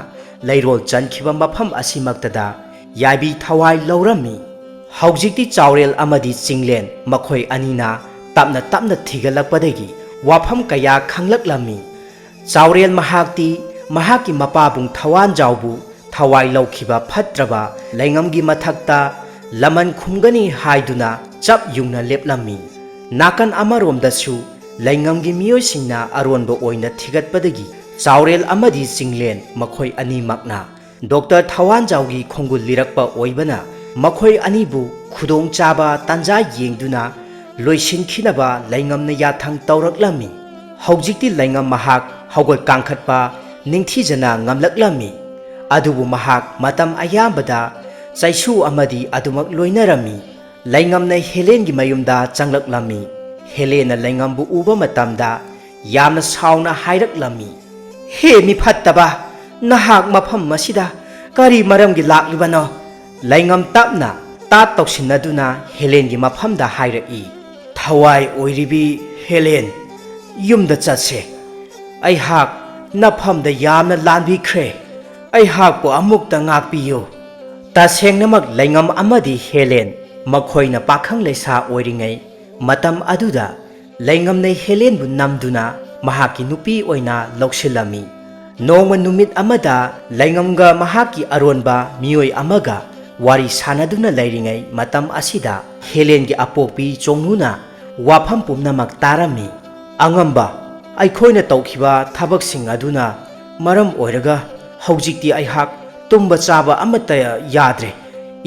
ꯂꯩꯔꯣꯜ ꯆꯟꯈꯤꯕ ꯃꯐꯝ ꯑꯁꯤꯃꯛꯇꯗ ꯌꯥꯏꯕꯤ ꯊꯋꯥꯏ ꯂꯧꯔꯝꯃꯤ꯫ ꯍꯧꯖꯤꯛꯇꯤ ꯆꯥꯎꯔꯦꯜ ꯑꯃꯗꯤ ꯆꯤꯡꯂꯦꯟ ꯃꯈꯣꯏ ꯑꯅꯤꯅ ꯇꯞꯅ ꯇꯞꯅ ꯊꯤꯒꯠꯂꯛꯄꯗꯒꯤ ꯋꯥꯐꯝ ꯀꯌꯥ ꯈꯪꯂꯛꯂꯝꯃꯤ꯫ ꯆꯥꯎꯔꯦꯜ ꯃꯍꯥꯛꯇꯤ ꯃꯍꯥꯛꯀꯤ ꯃꯄꯥꯕꯨꯡ ꯊꯋꯥꯟꯖꯥꯎꯕꯨ ꯊꯋꯥꯏ ꯂꯧꯈꯤꯕ ꯐꯠꯇ꯭ꯔꯕ ꯂꯩꯉꯝꯒꯤ ꯃꯊꯛꯇ ꯂꯃꯟ ꯈꯨꯝꯒꯅꯤ ꯍꯥꯏꯗꯨꯅ ꯆꯞ ꯌꯨꯡꯅ ꯂꯦꯞꯂꯝꯃꯤ꯫ ꯅꯥꯀꯟ ꯑꯃꯔꯣꯝꯗꯁꯨ ꯂꯩꯉꯝꯒꯤ ꯃꯤꯑꯣꯏꯁꯤꯡꯅ ꯑꯔꯣꯟꯕ ꯑꯣꯏꯅ ꯊꯤꯒꯠꯄꯗꯒꯤ ꯆꯥꯎꯔꯦꯜ ꯑꯃꯗꯤ ꯆꯤꯡꯂꯦꯟ ꯃꯈꯣꯏ ꯑꯅꯤꯃꯛꯅ ꯗꯣꯛꯇꯔ ꯊꯋꯥꯟꯖꯥꯎꯒꯤ ꯈꯣꯡꯒꯨꯜ ꯂꯤꯔꯛꯄ ꯑꯣꯏꯕꯅ ꯃꯈꯣꯏ ꯑꯅꯤꯕꯨ ꯈꯨꯗꯣꯡꯆꯥꯕ ꯇꯥꯟꯖꯥ ꯌꯦꯡꯗꯨꯅ ꯂꯣꯏꯁꯤꯟꯈꯤꯅꯕ ꯂꯩꯉꯝꯅ ꯌꯥꯊꯪ ꯇꯧꯔꯛꯂꯝꯃꯤ꯫ ꯍꯧꯖꯤꯛꯇꯤ ꯂꯩꯉꯝ ꯃꯍꯥꯛ ꯍꯧꯒꯠ ꯀꯥꯡꯈꯠꯄ ꯅꯤꯡꯊꯤꯖꯅ ꯉꯝꯂꯛꯂꯝꯃꯤ꯫ ꯑꯗꯨꯕꯨ ꯃꯍꯥꯛ ꯃꯇꯝ ꯑꯌꯥꯝꯕꯗ ꯆꯩꯁꯨ ꯑꯃꯗꯤ ꯑꯗꯨꯃꯛ ꯂꯣꯏꯅꯔꯝꯃꯤ꯫ ꯂꯩꯉꯝꯅ ꯍꯦꯂꯦꯟꯒꯤ ꯃꯌꯨꯝꯗ ꯆꯪꯂꯛꯂꯝꯃꯤ꯫ ꯍꯦꯂꯦꯟꯅ ꯂꯩꯉꯝꯕꯨ ꯎꯕ ꯃꯇꯝꯗ ꯌꯥꯝꯅ ꯁꯥꯎꯅ ꯍꯥꯏꯔꯛꯂꯝꯃꯤ, "ꯍꯦ ꯃꯤꯐꯠꯇꯕ, ꯅꯍꯥꯛ ꯃꯐꯝ ꯑꯁꯤꯗ ꯀꯔꯤ ꯃꯔꯝꯒꯤ ꯂꯥꯛꯂꯤꯕꯅꯣ?" ꯂꯩꯉꯝ ꯇꯞꯅ ꯇꯥꯠ ꯇꯧꯁꯤꯟꯅꯗꯨꯅ ꯍꯦꯂꯦꯟꯒꯤ ꯃꯐꯝꯗ ꯍꯥꯏꯔꯛꯏ, "ꯊꯋꯥꯏ ꯑꯣꯏꯔꯤꯕꯤ ꯍꯦꯂꯦꯟ, ꯌꯨꯝꯗ ꯆꯠꯁꯦ꯫ ꯑꯩꯍꯥꯛ ꯅꯐꯝꯗ ꯌꯥꯝꯅ ꯂꯥꯟꯕꯤꯈ꯭ꯔꯦ꯫ ꯑꯩꯍꯥꯛꯄꯨ ꯑꯃꯨꯛꯇ ꯉꯥꯛꯄꯤꯌꯨ꯫" ꯇꯁꯦꯡꯅꯃꯛ ꯂꯩꯉꯝ ꯑꯃꯗꯤ ꯍꯦꯂꯦꯟ ꯃꯈꯣꯏꯅ ꯄꯥꯈꯪ ꯂꯩꯁꯥ ꯑꯣꯏꯔꯤꯉꯩ ꯃꯇꯝ ꯑꯗꯨꯗ ꯂꯩꯉꯝꯅ ꯍꯦꯂꯦꯟꯕꯨ ꯅꯝꯗꯨꯅ ꯃꯍꯥꯛꯀꯤ ꯅꯨꯄꯤ ꯑꯣꯏꯅ ꯂꯧꯁꯤꯜꯂꯝꯃꯤ꯫ ꯅꯣꯡꯃ ꯅꯨꯃꯤꯠ ꯑꯃꯗ ꯂꯩꯉꯝꯒ ꯃꯍꯥꯛꯀꯤ ꯑꯔꯣꯟꯕ ꯃꯤꯑꯣꯏ ꯑꯃꯒ ꯋꯥꯔꯤ ꯁꯥꯟꯅꯗꯨꯅ ꯂꯩꯔꯤꯉꯩ ꯃꯇꯝ ꯑꯁꯤꯗ ꯍꯦꯂꯦꯟꯒꯤ ꯑꯄꯣꯛꯄꯤ ꯆꯣꯡꯅꯨꯅ ꯋꯥꯐꯝ ꯄꯨꯝꯅꯃꯛ ꯇꯥꯔꯝꯃꯤ꯫ "ꯑꯉꯝꯕ, ꯑꯩꯈꯣꯏꯅ ꯇꯧꯈꯤꯕ ꯊꯕꯛꯁꯤꯡ ꯑꯗꯨꯅ ꯃꯔꯝ ꯑꯣꯏꯔꯒ ꯍꯧꯖꯤꯛꯇꯤ ꯑꯩꯍꯥꯛ ꯇꯨꯝꯕ ꯆꯥꯕ ꯑꯃꯠꯇ ꯌꯥꯗ꯭ꯔꯦ꯫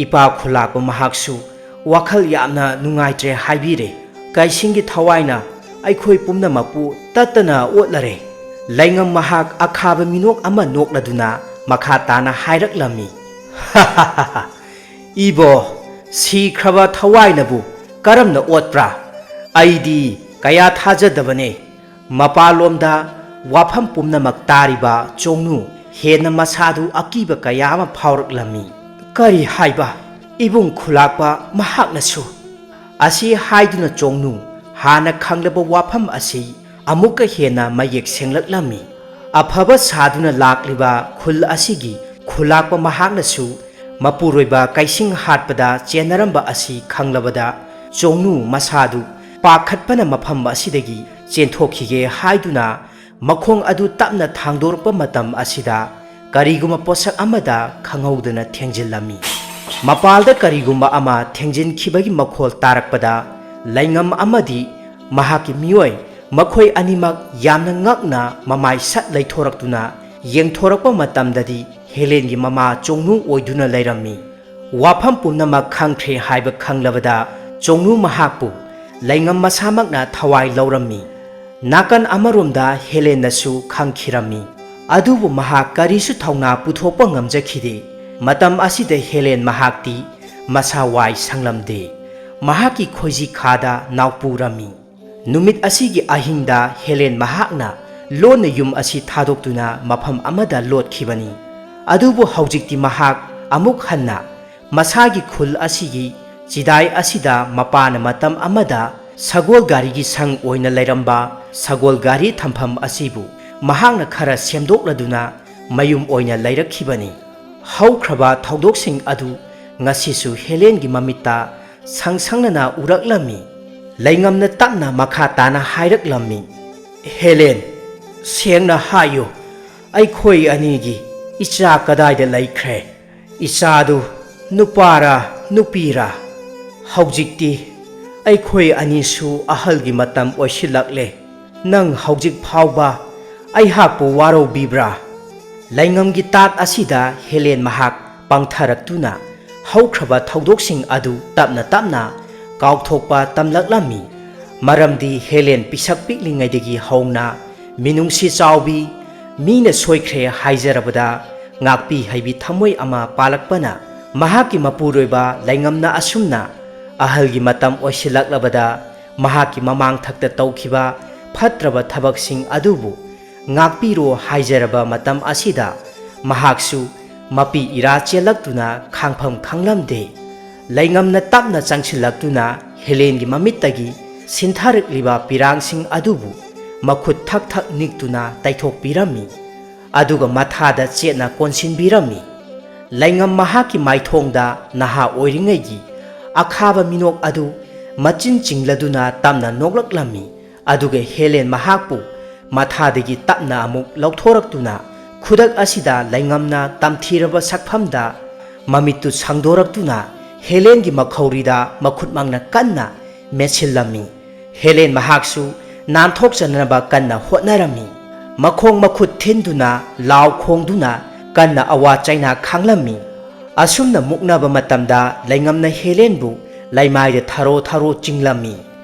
ꯏꯄꯥ ꯈꯨꯂꯥꯛꯄ ꯃꯍꯥꯛꯁꯨ ꯋꯥꯈꯜ ꯌꯥꯝꯅ ꯅꯨꯡꯉꯥꯏꯇ꯭ꯔꯦ ꯍꯥꯏꯕꯤꯔꯦ꯫ ꯀꯩꯁꯤꯡꯒꯤ ꯊꯋꯥꯏꯅ ꯑꯩꯈꯣꯏ ꯄꯨꯝꯅꯃꯛꯄꯨ ꯇꯠꯇꯅ ꯑꯣꯠꯂꯔꯦ꯫" ꯂꯩꯉꯝ ꯃꯍꯥꯛ ꯑꯈꯥꯕ ꯃꯤꯅꯣꯛ ꯑꯃ ꯅꯣꯛꯂꯗꯨꯅ ꯃꯈꯥ ꯇꯥꯅ ꯍꯥꯏꯔꯛꯂꯝꯃꯤ, "ꯏꯕꯣ, ꯁꯤꯈ꯭ꯔꯕ ꯊꯋꯥꯏꯅꯕꯨ ꯀꯔꯝꯅ ꯑꯣꯠꯄ꯭ꯔꯥ? ꯑꯩꯗꯤ ꯀꯌꯥ ꯊꯥꯖꯗꯕꯅꯦ꯫" ꯃꯄꯥꯟꯂꯣꯝꯗ ꯋꯥꯐꯝ ꯄꯨꯝꯅꯃꯛ ꯇꯥꯔꯤꯕ ꯆꯣꯡꯅꯨ ꯍꯦꯟꯅ ꯃꯁꯥꯗꯨ ꯑꯀꯤꯕ ꯀꯌꯥ ꯑꯃ ꯐꯥꯎꯔꯛꯂꯝꯃꯤ꯫ "ꯀꯔꯤ ꯍꯥꯏꯕ? ꯏꯕꯨꯡ ꯈꯨꯂꯥꯛꯄ ꯃꯍꯥꯛꯅꯁꯨ?" ꯑꯁꯤ ꯍꯥꯏꯗꯨꯅ ꯆꯣꯡꯅꯨ ꯍꯥꯟꯅ ꯈꯪꯂꯕ ꯋꯥꯐꯝ ꯑꯁꯤ ꯑꯃꯨꯛꯀ ꯍꯦꯟꯅ ꯃꯌꯦꯛ ꯁꯦꯡꯂꯛꯂꯝꯃꯤ꯫ ꯑꯐꯕ ꯁꯥꯗꯨꯅ ꯂꯥꯛꯂꯤꯕ ꯈꯨꯜ ꯑꯁꯤꯒꯤ ꯈꯨꯂꯥꯛꯄ ꯃꯍꯥꯛꯅꯁꯨ ꯃꯄꯨꯔꯣꯏꯕ ꯀꯩꯁꯤꯡ ꯍꯥꯠꯄꯗ ꯆꯦꯟꯅꯔꯝꯕ ꯑꯁꯤ ꯈꯪꯂꯕꯗ ꯆꯣꯡꯅꯨ ꯃꯁꯥꯗꯨ ꯄꯥꯈꯠꯄꯅ ꯃꯐꯝ ꯑꯁꯤꯗꯒꯤ ꯆꯦꯟꯊꯣꯛꯈꯤꯒꯦ ꯍꯥꯏꯗꯨꯅ ꯃꯈꯣꯡ ꯑꯗꯨ ꯇꯞꯅ ꯊꯥꯡꯗꯣꯔꯛꯄ ꯃꯇꯝ ꯑꯁꯤꯗ ꯀꯔꯤꯒꯨꯝꯕ ꯄꯣꯠꯁꯛ ꯑꯃꯗ ꯈꯪꯍꯧꯗꯅ ꯊꯦꯡꯖꯤꯜꯂꯝꯃꯤ꯫ ꯃꯄꯥꯜꯗ ꯀꯔꯤꯒꯨꯝꯕ ꯑꯃ ꯊꯦꯡꯖꯤꯟꯈꯤꯕꯒꯤ ꯃꯈꯣꯜ ꯇꯥꯔꯛꯄꯗ ꯂꯩꯉꯝ ꯑꯃꯗꯤ ꯃꯍꯥꯛꯀꯤ ꯃꯤꯑꯣꯏ ꯃꯈꯣꯏ ꯑꯅꯤꯃꯛ ꯌꯥꯝꯅ ꯉꯛꯅ ꯃꯃꯥꯏ ꯁꯠ ꯂꯩꯊꯣꯔꯛꯇꯨꯅ ꯌꯦꯡꯊꯣꯔꯛꯄ ꯃꯇꯝꯗꯗꯤ ꯍꯦꯂꯦꯟꯒꯤ ꯃꯃꯥ ꯆꯣꯡꯅꯨ ꯑꯣꯏꯗꯨꯅ ꯂꯩꯔꯝꯃꯤ꯫ ꯋꯥꯐꯝ ꯄꯨꯝꯅꯃꯛ ꯈꯪꯈ꯭ꯔꯦ ꯍꯥꯏꯕ ꯈꯪꯂꯕꯗ ꯆꯣꯡꯅꯨ ꯃꯍꯥꯛꯄꯨ ꯂꯩꯉꯝ ꯃꯁꯥꯃꯛꯅ ꯊꯋꯥꯏ ꯂꯧꯔꯝꯃꯤ꯫ ꯅꯥꯀꯟ ꯑꯃꯔꯣꯝꯗ ꯍꯦꯂꯦꯟꯅꯁꯨ ꯈꯪꯈꯤꯔꯝꯃꯤ꯫ ꯑꯗꯨꯕꯨ ꯃꯍꯥꯛ ꯀꯔꯤꯁꯨ ꯊꯧꯅꯥ ꯄꯨꯊꯣꯛꯄ ꯉꯝꯖꯈꯤꯗꯦ꯫ ꯃꯇꯝ ꯑꯁꯤꯗ ꯍꯦꯂꯦꯟ ꯃꯍꯥꯛꯇꯤ ꯃꯁꯥ ꯋꯥꯏ ꯁꯪꯂꯝꯗꯦ꯫ ꯃꯍꯥꯛꯀꯤ ꯈꯣꯏꯖꯤ ꯈꯥꯗ ꯅꯥꯎꯄꯨꯔꯝꯃꯤ꯫ ꯅꯨꯃꯤꯠ ꯑꯁꯤꯒꯤ ꯑꯍꯤꯡꯗ ꯍꯦꯂꯦꯟ ꯃꯍꯥꯛꯅ ꯂꯣꯟꯅ ꯌꯨꯝ ꯑꯁꯤ ꯊꯥꯗꯣꯛꯇꯨꯅ ꯃꯐꯝ ꯑꯃꯗ ꯂꯣꯠꯈꯤꯕꯅꯤ꯫ ꯑꯗꯨꯕꯨ ꯍꯧꯖꯤꯛꯇꯤ ꯃꯍꯥꯛ ꯑꯃꯨꯛ ꯍꯟꯅ ꯃꯁꯥꯒꯤ ꯈꯨꯜ ꯑꯁꯤꯒꯤ ꯆꯤꯗꯥꯏ ꯑꯁꯤꯗ ꯃꯄꯥꯅ ꯃꯇꯝ ꯑꯃꯗ ꯁꯒꯣꯜ ꯒꯥꯔꯤꯒꯤ ꯁꯪ ꯑꯣꯏꯅ ꯂꯩꯔꯝꯕ ꯁꯒꯣꯜ ꯒꯥꯔꯤ ꯊꯝꯐꯝ ꯑꯁꯤꯕꯨ ꯃꯍꯥꯛꯅ ꯈꯔ ꯁꯦꯝꯗꯣꯛꯂꯗꯨꯅ ꯃꯌꯨꯝ ꯑꯣꯏꯅ ꯂꯩꯔꯛꯈꯤꯕꯅꯤ꯫ ꯍꯧꯈ꯭ꯔꯕ ꯊꯧꯗꯣꯛꯁꯤꯡ ꯑꯗꯨ ꯉꯁꯤꯁꯨ ꯍꯦꯂꯦꯟꯒꯤ ꯃꯃꯤꯠꯇ ꯁꯪ ꯁꯪꯅꯅ ꯎꯔꯛꯂꯝꯃꯤ꯫ ꯂꯩꯉꯝꯅ ꯇꯞꯅ ꯃꯈꯥ ꯇꯥꯅ ꯍꯥꯏꯔꯛꯂꯝꯃꯤ, "ꯍꯦꯂꯦꯟ, ꯁꯦꯡꯅ ꯍꯥꯏꯌꯨ, ꯑꯩꯈꯣꯏ ꯑꯅꯤꯒꯤ ꯏꯆꯥ ꯀꯗꯥꯏꯗ ꯂꯩꯈ꯭ꯔꯦ? ꯏꯆꯥꯗꯨ ꯅꯨꯄꯥꯔꯥ ꯅꯨꯄꯤꯔꯥ? ꯍꯧꯖꯤꯛꯇꯤ ꯑꯩꯈꯣꯏ ꯑꯅꯤꯁꯨ ꯑꯍꯜꯒꯤ ꯃꯇꯝ ꯑꯣꯏꯁꯤꯜꯂꯛꯂꯦ꯫ ꯅꯪ ꯍꯧꯖꯤꯛ ꯐꯥꯎꯕ ꯑꯩꯍꯥꯛꯄꯨ ꯋꯥꯔꯧꯕꯤꯕ꯭ꯔꯥ?" ꯂꯩꯉꯝꯒꯤ ꯇꯥꯛ ꯑꯁꯤꯗ ꯍꯦꯂꯦꯟ ꯃꯍꯥꯛ ꯄꯪꯊꯔꯛꯇꯨꯅ ꯍꯧꯈ꯭ꯔꯕ ꯊꯧꯗꯣꯛꯁꯤꯡ ꯑꯗꯨ ꯇꯞꯅ ꯇꯞꯅ ꯀꯥꯎꯊꯣꯛꯄ ꯇꯝꯂꯛꯂꯝꯃꯤ꯫ ꯃꯔꯝꯗꯤ ꯍꯦꯂꯦꯟ ꯄꯤꯁꯛ ꯄꯤꯛꯂꯤꯉꯩꯗꯒꯤ ꯍꯧꯅ ꯃꯤꯅꯨꯡꯁꯤ ꯆꯥꯎꯕꯤ, ꯃꯤꯅ ꯁꯣꯏꯈ꯭ꯔꯦ ꯍꯥꯏꯖꯔꯕꯗ ꯉꯥꯛꯄꯤ ꯍꯩꯕꯤ ꯊꯃꯣꯏ ꯑꯃ ꯄꯥꯜꯂꯛꯄꯅ ꯃꯍꯥꯛꯀꯤ ꯃꯄꯨꯔꯣꯏꯕ ꯂꯩꯉꯝꯅ ꯑꯁꯨꯝꯅ ꯑꯍꯜꯒꯤ ꯃꯇꯝ ꯑꯣꯏꯁꯤꯜꯂꯛꯂꯕꯗ ꯃꯍꯥꯛꯀꯤ ꯃꯃꯥꯡꯊꯛꯇ ꯇꯧꯈꯤꯕ ꯐꯠꯇ꯭ꯔꯕ ꯊꯕꯛꯁꯤꯡ ꯑꯗꯨꯕꯨ ꯉꯥꯛꯄꯤꯔꯣ ꯍꯥꯏꯖꯔꯕ ꯃꯇꯝ ꯑꯁꯤꯗ ꯃꯍꯥꯛꯁꯨ ꯃꯄꯤ ꯏꯔꯥ ꯆꯦꯜꯂꯛꯇꯨꯅ ꯈꯥꯡꯐꯝ ꯈꯪꯂꯝꯗꯦ꯫ ꯂꯩꯉꯝꯅ ꯇꯞꯅ ꯆꯪꯁꯤꯜꯂꯛꯇꯨꯅ ꯍꯦꯂꯦꯟꯒꯤ ꯃꯃꯤꯠꯇꯒꯤ ꯁꯤꯟꯊꯔꯛꯂꯤꯕ ꯄꯤꯔꯥꯡꯁꯤꯡ ꯑꯗꯨꯕꯨ ꯃꯈꯨꯠ ꯊꯛ ꯊꯛ ꯅꯤꯛꯇꯨꯅ ꯇꯩꯊꯣꯛꯄꯤꯔꯝꯃꯤ꯫ ꯑꯗꯨꯒ ꯃꯊꯥꯗ ꯆꯦꯠꯅ ꯀꯣꯟꯁꯤꯟꯕꯤꯔꯝꯃꯤ꯫ ꯂꯩꯉꯝ ꯃꯍꯥꯛꯀꯤ ꯃꯥꯏꯊꯣꯡꯗ ꯅꯍꯥ ꯑꯣꯏꯔꯤꯉꯩꯒꯤ ꯑꯈꯥꯕ ꯃꯤꯅꯣꯛ ꯑꯗꯨ ꯃꯆꯤꯟ ꯆꯤꯡꯂꯗꯨꯅ ꯇꯞꯅ ꯅꯣꯛꯂꯛꯂꯝꯃꯤ꯫ ꯑꯗꯨꯒ ꯍꯦꯂꯦꯟ ꯃꯍꯥꯛꯄꯨ ꯃꯊꯥꯗꯒꯤ ꯇꯞꯅ ꯑꯃꯨꯛ ꯂꯧꯊꯣꯔꯛꯇꯨꯅ ꯈꯨꯗꯛ ꯑꯁꯤꯗ ꯂꯩꯉꯝꯅ ꯇꯝꯊꯤꯔꯕ ꯁꯛꯐꯝꯗ ꯃꯃꯤꯠꯇꯨ ꯁꯪꯗꯣꯔꯛꯇꯨꯅ ꯍꯦꯂꯦꯟꯒꯤ ꯃꯈꯧꯔꯤꯗ ꯃꯈꯨꯠꯃꯛꯅ ꯀꯟꯅ ꯃꯦꯠꯁꯤꯜꯂꯝꯃꯤ꯫ ꯍꯦꯂꯦꯟ ꯃꯍꯥꯛꯁꯨ ꯅꯥꯟꯊꯣꯛꯆꯅꯅꯕ ꯀꯟꯅ ꯍꯣꯠꯅꯔꯝꯃꯤ꯫ ꯃꯈꯣꯡ ꯃꯈꯨꯠ ꯊꯤꯟꯗꯨꯅ, ꯂꯥꯎ ꯈꯣꯡꯗꯨꯅ ꯀꯟꯅ ꯑꯋꯥ ꯆꯩꯅꯥ ꯈꯥꯡꯂꯝꯃꯤ꯫ ꯑꯁꯨꯝꯅ ꯃꯨꯛꯅꯕ ꯃꯇꯝꯗ ꯂꯩꯉꯝꯅ ꯍꯦꯂꯦꯟꯕꯨ ꯂꯩꯃꯥꯏꯗ ꯊꯔꯣ ꯊꯔꯣ ꯆꯤꯡꯂꯝꯃꯤ꯫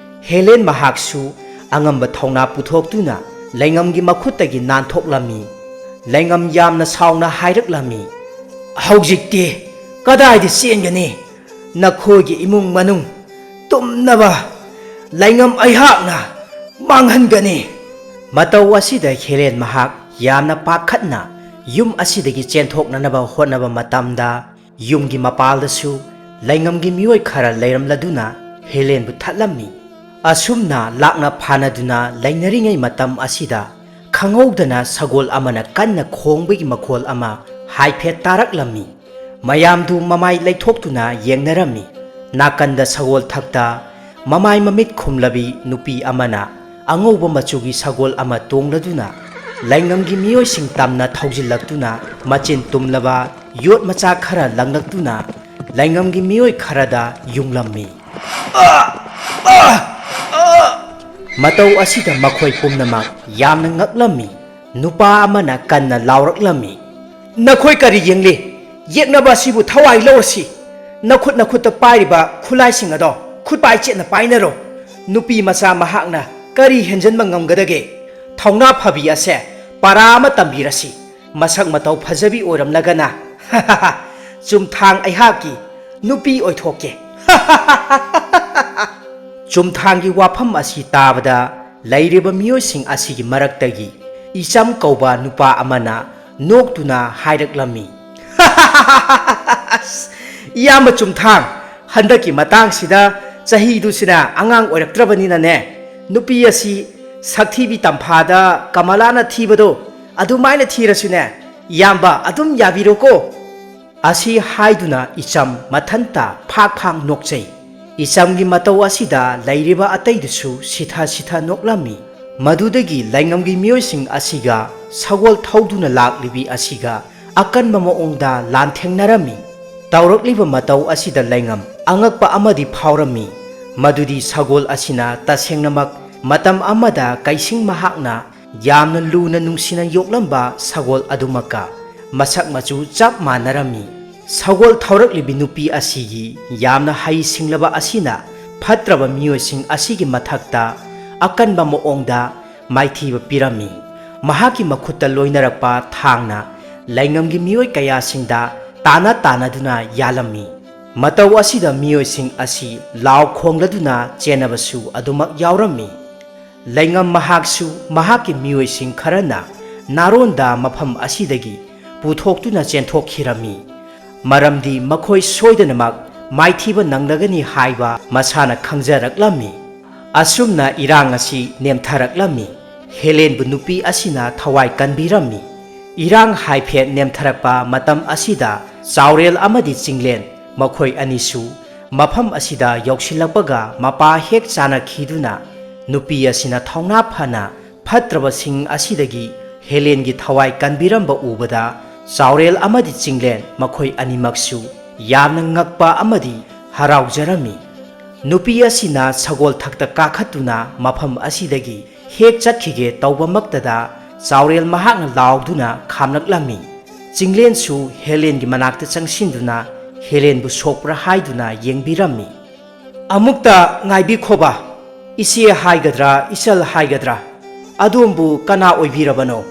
ꯍꯦꯂꯦꯟ ꯃꯍꯥꯛꯁꯨ ꯑꯉꯝꯕ ꯊꯧꯅꯥ ꯄꯨꯊꯣꯛꯇꯨꯅ ꯂꯩꯉꯝꯒꯤ ꯃꯈꯨꯠꯇꯒꯤ ꯅꯥꯟꯊꯣꯛꯂꯝꯃꯤ꯫ ꯂꯩꯉꯝ ꯌꯥꯝꯅ ꯁꯥꯎꯅ ꯍꯥꯏꯔꯛꯂꯝꯃꯤ, "ꯍꯧꯖꯤꯛꯇꯤ ꯀꯗꯥꯏꯗ ꯆꯦꯟꯒꯅꯤ? ꯅꯈꯣꯏꯒꯤ ꯏꯃꯨꯡ ꯃꯅꯨꯡ ꯇꯨꯝꯅꯕ ꯂꯩꯉꯝ ꯑꯩꯍꯥꯛꯅ ꯃꯥꯡꯍꯟꯒꯅꯤ!" ꯃꯇꯧ ꯑꯁꯤꯗ ꯍꯦꯂꯦꯟ ꯃꯍꯥꯛ ꯌꯥꯝꯅ ꯄꯥꯈꯠꯅ ꯌꯨꯝ ꯑꯁꯤꯗꯒꯤ ꯆꯦꯟꯊꯣꯛꯅꯅꯕ ꯍꯣꯠꯅꯕ ꯃꯇꯝꯗ, ꯌꯨꯝꯒꯤ ꯃꯄꯥꯜꯗꯁꯨ ꯂꯩꯉꯝꯒꯤ ꯃꯤꯑꯣꯏ ꯈꯔ ꯂꯩꯔꯝꯂꯗꯨꯅ ꯍꯦꯂꯦꯟꯕꯨ ꯊꯠꯂꯝꯃꯤ꯫ ꯑꯁꯨꯝꯅ ꯂꯥꯛꯅ ꯐꯥꯅꯗꯨꯅ ꯂꯩꯅꯔꯤꯉꯩ ꯃꯇꯝ ꯑꯁꯤꯗ, ꯈꯪꯍꯧꯗꯅ ꯁꯒꯣꯜ ꯑꯃꯅ ꯀꯟꯅ ꯈꯣꯡꯕꯒꯤ ꯃꯈꯣꯜ ꯑꯃ ꯍꯥꯏꯐꯦꯠ ꯇꯥꯔꯛꯂꯝꯃꯤ꯫ ꯃꯌꯥꯝꯗꯨ ꯃꯃꯥꯏ ꯂꯩꯊꯣꯛꯇꯨꯅ ꯌꯦꯡꯅꯔꯝꯃꯤ꯫ ꯅꯥꯀꯟꯗ ꯁꯒꯣꯜ ꯊꯛꯇ ꯃꯃꯥꯏ ꯃꯃꯤꯠ ꯈꯨꯝꯂꯕꯤ ꯅꯨꯄꯤ ꯑꯃꯅ ꯑꯉꯧꯕ ꯃꯆꯨꯒꯤ ꯁꯒꯣꯜ ꯑꯃ ꯇꯣꯡꯂꯗꯨꯅ ꯂꯩꯉꯝꯒꯤ ꯃꯤꯑꯣꯏꯁꯤꯡ ꯇꯝꯅ ꯊꯧꯖꯤꯜꯂꯛꯇꯨꯅ, ꯃꯆꯤꯟ ꯇꯨꯝꯂꯕ ꯌꯣꯠ ꯃꯆꯥ ꯈꯔ ꯂꯪꯂꯛꯇꯨꯅ ꯂꯩꯉꯝꯒꯤ ꯃꯤꯑꯣꯏ ꯈꯔꯗ ꯌꯨꯡꯂꯝꯃꯤ꯫ ꯃꯇꯧ ꯑꯁꯤꯗ ꯃꯈꯣꯏ ꯄꯨꯝꯅꯃꯛ ꯌꯥꯝꯅ ꯉꯛꯂꯝꯃꯤ꯫ ꯅꯨꯄꯥ ꯑꯃꯅ ꯀꯟꯅ ꯂꯥꯎꯔꯛꯂꯝꯃꯤ, "ꯅꯈꯣꯏ ꯀꯔꯤ ꯌꯦꯡꯂꯤ? ꯌꯦꯛꯅꯕ ꯑꯁꯤꯕꯨ ꯊꯋꯥꯏ ꯂꯧꯔꯁꯤ꯫ ꯅꯈꯨꯠ ꯅꯈꯨꯠꯇ ꯄꯥꯏꯔꯤꯕ ꯈꯨꯠꯂꯥꯏꯁꯤꯡ ꯑꯗꯣ ꯈꯨꯠꯄꯥꯏ ꯆꯦꯠꯅ ꯄꯥꯏꯅꯔꯣ꯫ ꯅꯨꯄꯤ ꯃꯆꯥ ꯃꯍꯥꯛꯅ ꯀꯔꯤ ꯍꯦꯟꯖꯟꯕ ꯉꯝꯒꯗꯒꯦ? ꯊꯧꯅꯥ ꯐꯕꯤ ꯑꯁꯦ ꯄꯔꯥ ꯑꯃ ꯇꯝꯕꯤꯔꯁꯤ꯫ ꯃꯁꯛ ꯃꯇꯧ ꯐꯖꯕꯤ ꯑꯣꯏꯔꯝꯂꯒꯅ ꯆꯨꯝꯊꯥꯡ ꯑꯩꯍꯥꯛꯀꯤ ꯅꯨꯄꯤ ꯑꯣꯏꯊꯣꯛꯀꯦ꯫" ꯆꯨꯝꯊꯥꯡꯒꯤ ꯋꯥꯐꯝ ꯑꯁꯤ ꯇꯥꯕꯗ, ꯂꯩꯔꯤꯕ ꯃꯤꯑꯣꯏꯁꯤꯡ ꯑꯁꯤꯒꯤ ꯃꯔꯛꯇꯒꯤ ꯏꯆꯝ ꯀꯧꯕ ꯅꯨꯄꯥ ꯑꯃꯅ ꯅꯣꯛꯇꯨꯅ ꯍꯥꯏꯔꯛꯂꯝꯃꯤ, "ꯑꯁ, ꯏꯌꯥꯝꯕ ꯆꯨꯝꯊꯥꯡ, ꯍꯟꯗꯛꯀꯤ ꯃꯇꯥꯡꯁꯤꯗ ꯆꯍꯤꯗꯨꯁꯤꯅ ꯑꯉꯥꯡ ꯑꯣꯏꯔꯛꯇ꯭ꯔꯕꯅꯤꯅꯅꯦ, ꯅꯨꯄꯤ ꯑꯁꯤ ꯁꯛꯊꯤꯕꯤ ꯇꯝꯐꯥꯗ ꯀꯃꯂꯥꯅ ꯊꯤꯕꯗꯣ ꯑꯗꯨꯃꯥꯏꯅ ꯊꯤꯔꯁꯨꯅꯦ, ꯏꯌꯥꯝꯕ ꯑꯗꯨꯝ ꯌꯥꯕꯤꯔꯣꯀꯣ꯫" ꯑꯁꯤ ꯍꯥꯏꯗꯨꯅ ꯏꯆꯝ ꯃꯊꯟꯇ ꯐꯥꯛ ꯐꯥꯛ ꯅꯣꯛꯆꯩ꯫ ꯏꯆꯝꯒꯤ ꯃꯇꯧ ꯑꯁꯤꯗ ꯂꯩꯔꯤꯕ ꯑꯇꯩꯗꯨꯁꯨ ꯁꯤꯊ ꯁꯤꯊ ꯅꯣꯛꯂꯝꯃꯤ꯫ ꯃꯗꯨꯗꯒꯤ ꯂꯩꯉꯝꯒꯤ ꯃꯤꯑꯣꯏꯁꯤꯡ ꯑꯁꯤꯒ ꯁꯒꯣꯜ ꯊꯧꯗꯨꯅ ꯂꯥꯛꯂꯤꯕꯤ ꯑꯁꯤꯒ ꯑꯀꯟꯕ ꯃꯑꯣꯡꯗ ꯂꯥꯟꯊꯦꯡꯅꯔꯝꯃꯤ꯫ ꯇꯧꯔꯛꯂꯤꯕ ꯃꯇꯧ ꯑꯁꯤꯗ ꯂꯩꯉꯝ ꯑꯉꯛꯄ ꯑꯃꯗꯤ ꯐꯥꯎꯔꯝꯃꯤ, ꯃꯗꯨꯗꯤ ꯁꯒꯣꯜ ꯑꯁꯤꯅ ꯇꯁꯦꯡꯅꯃꯛ ꯃꯇꯝ ꯑꯃꯗ ꯀꯩꯁꯤꯡ ꯃꯍꯥꯛꯅ ꯌꯥꯝꯅ ꯂꯨꯅ ꯅꯨꯡꯁꯤꯅ ꯌꯣꯛꯂꯝꯕ ꯁꯒꯣꯜ ꯑꯗꯨꯃꯛꯀ ꯃꯁꯛ ꯃꯆꯨ ꯆꯞ ꯃꯥꯟꯅꯔꯝꯃꯤ꯫ ꯁꯒꯣꯜ ꯊꯧꯔꯛꯂꯤꯕꯤ ꯅꯨꯄꯤ ꯑꯁꯤꯒꯤ ꯌꯥꯝꯅ ꯍꯩ ꯁꯤꯡꯂꯕ ꯑꯁꯤꯅ ꯐꯠꯇ꯭ꯔꯕ ꯃꯤꯑꯣꯏꯁꯤꯡ ꯑꯁꯤꯒꯤ ꯃꯊꯛꯇ ꯑꯀꯟꯕ ꯃꯑꯣꯡꯗ ꯃꯥꯏꯊꯤꯕ ꯄꯤꯔꯝꯃꯤ꯫ ꯃꯍꯥꯛꯀꯤ ꯃꯈꯨꯠꯇ ꯂꯣꯏꯅꯔꯛꯄ ꯊꯥꯡꯅ ꯂꯩꯉꯝꯒꯤ ꯃꯤꯑꯣꯏ ꯀꯌꯥꯁꯤꯡꯗ ꯇꯥꯅ ꯇꯥꯅꯗꯨꯅ ꯌꯥꯜꯂꯝꯃꯤ꯫ ꯃꯇꯧ ꯑꯁꯤꯗ ꯃꯤꯑꯣꯏꯁꯤꯡ ꯑꯁꯤ ꯂꯥꯎ ꯈꯣꯡꯂꯗꯨꯅ ꯆꯦꯟꯅꯕꯁꯨ ꯑꯗꯨꯃꯛ ꯌꯥꯎꯔꯝꯃꯤ꯫ ꯂꯩꯉꯝ ꯃꯍꯥꯛꯁꯨ ꯃꯍꯥꯛꯀꯤ ꯃꯤꯑꯣꯏꯁꯤꯡ ꯈꯔꯅ ꯅꯥꯔꯣꯟꯗ ꯃꯐꯝ ꯑꯁꯤꯗꯒꯤ ꯄꯨꯊꯣꯛꯇꯨꯅ ꯆꯦꯟꯊꯣꯛꯈꯤꯔꯝꯃꯤ, ꯃꯔꯝꯗꯤ ꯃꯈꯣꯏ ꯁꯣꯏꯗꯅꯃꯛ ꯃꯥꯏꯊꯤꯕ ꯅꯪꯂꯒꯅꯤ ꯍꯥꯏꯕ ꯃꯁꯥꯅ ꯈꯪꯖꯔꯛꯂꯝꯃꯤ꯫ ꯑꯁꯨꯝꯅ ꯏꯔꯥꯡ ꯑꯁꯤ ꯅꯦꯝꯊꯔꯛꯂꯝꯃꯤ꯫ ꯍꯦꯂꯦꯟꯕꯨ ꯅꯨꯄꯤ ꯑꯁꯤꯅ ꯊꯋꯥꯏ ꯀꯟꯕꯤꯔꯝꯃꯤ꯫ ꯏꯔꯥꯡ ꯍꯥꯏꯐꯦꯠ ꯅꯦꯝꯊꯔꯛꯄ ꯃꯇꯝ ꯑꯁꯤꯗ ꯆꯥꯎꯔꯦꯜ ꯑꯃꯗꯤ ꯆꯤꯡꯂꯦꯟ ꯃꯈꯣꯏ ꯑꯅꯤꯁꯨ ꯃꯐꯝ ꯑꯁꯤꯗ ꯌꯧꯁꯤꯜꯂꯛꯄꯒ ꯃꯄꯥ ꯍꯦꯛ ꯆꯥꯅꯈꯤꯗꯨꯅ ꯅꯨꯄꯤ ꯑꯁꯤꯅ ꯊꯧꯅꯥ ꯐꯅ ꯐꯠꯇ꯭ꯔꯕꯁꯤꯡ ꯑꯁꯤꯗꯒꯤ ꯍꯦꯂꯦꯟꯒꯤ ꯊꯋꯥꯏ ꯀꯟꯕꯤꯔꯝꯕ ꯎꯕꯗ ꯆꯥꯎꯔꯦꯜ ꯑꯃꯗꯤ ꯆꯤꯡꯂꯦꯟ ꯃꯈꯣꯏ ꯑꯅꯤꯃꯛꯁꯨ ꯌꯥꯝꯅ ꯉꯛꯄ ꯑꯃꯗꯤ ꯍꯔꯥꯎꯖꯔꯝꯃꯤ꯫ ꯅꯨꯄꯤ ꯑꯁꯤꯅ ꯁꯒꯣꯜ ꯊꯛꯇ ꯀꯥꯈꯠꯇꯨꯅ ꯃꯐꯝ ꯑꯁꯤꯗꯒꯤ ꯍꯦꯛ ꯆꯠꯈꯤꯒꯦ ꯇꯧꯕꯃꯛꯇꯗ ꯆꯥꯎꯔꯦꯜ ꯃꯍꯥꯛꯅ ꯂꯥꯎꯗꯨꯅ ꯈꯥꯝꯂꯛꯂꯝꯃꯤ꯫ ꯆꯤꯡꯂꯦꯟꯁꯨ ꯍꯦꯂꯦꯟꯒꯤ ꯃꯅꯥꯛꯇ ꯆꯪꯁꯤꯟꯗꯨꯅ ꯍꯦꯂꯦꯟꯕꯨ ꯁꯣꯛꯄ꯭ꯔꯥ ꯍꯥꯏꯗꯨꯅ ꯌꯦꯡꯕꯤꯔꯝꯃꯤ꯫ "ꯑꯃꯨꯛꯇ ꯉꯥꯏꯕꯤꯈꯣꯕ, ꯏꯆꯦ ꯍꯥꯏꯒꯗ꯭ꯔꯥ ꯏꯆꯜ ꯍꯥꯏꯒꯗ꯭ꯔꯥ, ꯑꯗꯣꯝꯕꯨ ꯀꯅꯥ ꯑꯣꯏꯕꯤꯔꯕꯅꯣ?"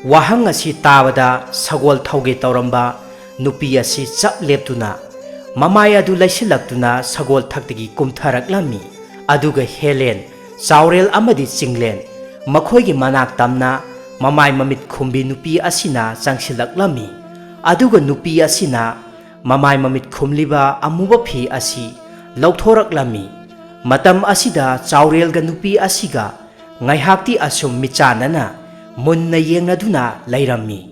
ꯋꯥꯍꯪ ꯑꯁꯤ ꯇꯥꯕꯗ ꯁꯒꯣꯜ ꯊꯧꯒꯦ ꯇꯧꯔꯝꯕ ꯅꯨꯄꯤ ꯑꯁꯤ ꯆꯞ ꯂꯦꯞꯇꯨꯅ ꯃꯃꯥꯏ ꯑꯗꯨ ꯂꯩꯁꯤꯜꯂꯛꯇꯨꯅ ꯁꯒꯣꯜ ꯊꯛꯇꯒꯤ ꯀꯨꯝꯊꯔꯛꯂꯝꯃꯤ꯫ ꯑꯗꯨꯒ ꯍꯦꯂꯦꯟ, ꯆꯥꯎꯔꯦꯜ ꯑꯃꯗꯤ ꯆꯤꯡꯂꯦꯟ ꯃꯈꯣꯏꯒꯤ ꯃꯅꯥꯛ ꯇꯝꯅ ꯃꯃꯥꯏ ꯃꯃꯤꯠ ꯈꯨꯝꯕꯤ ꯅꯨꯄꯤ ꯑꯁꯤꯅ ꯆꯪꯁꯤꯜꯂꯛꯂꯝꯃꯤ꯫ ꯑꯗꯨꯒ ꯅꯨꯄꯤ ꯑꯁꯤꯅ ꯃꯃꯥꯏ ꯃꯃꯤꯠ ꯈꯨꯝꯂꯤꯕ ꯑꯃꯨꯕ ꯐꯤ ꯑꯁꯤ ꯂꯧꯊꯣꯔꯛꯂꯝꯃꯤ꯫ ꯃꯇꯝ ꯑꯁꯤꯗ ꯆꯥꯎꯔꯦꯜꯒ ꯅꯨꯄꯤ ꯑꯁꯤꯒ ꯉꯥꯏꯍꯥꯛꯇꯤ ꯑꯁꯨꯝ ꯃꯤꯠꯆꯥꯟꯅꯅ ꯃꯨꯟꯅ ꯌꯦꯡꯅꯗꯨꯅ ꯂꯩꯔꯝꯃꯤ꯫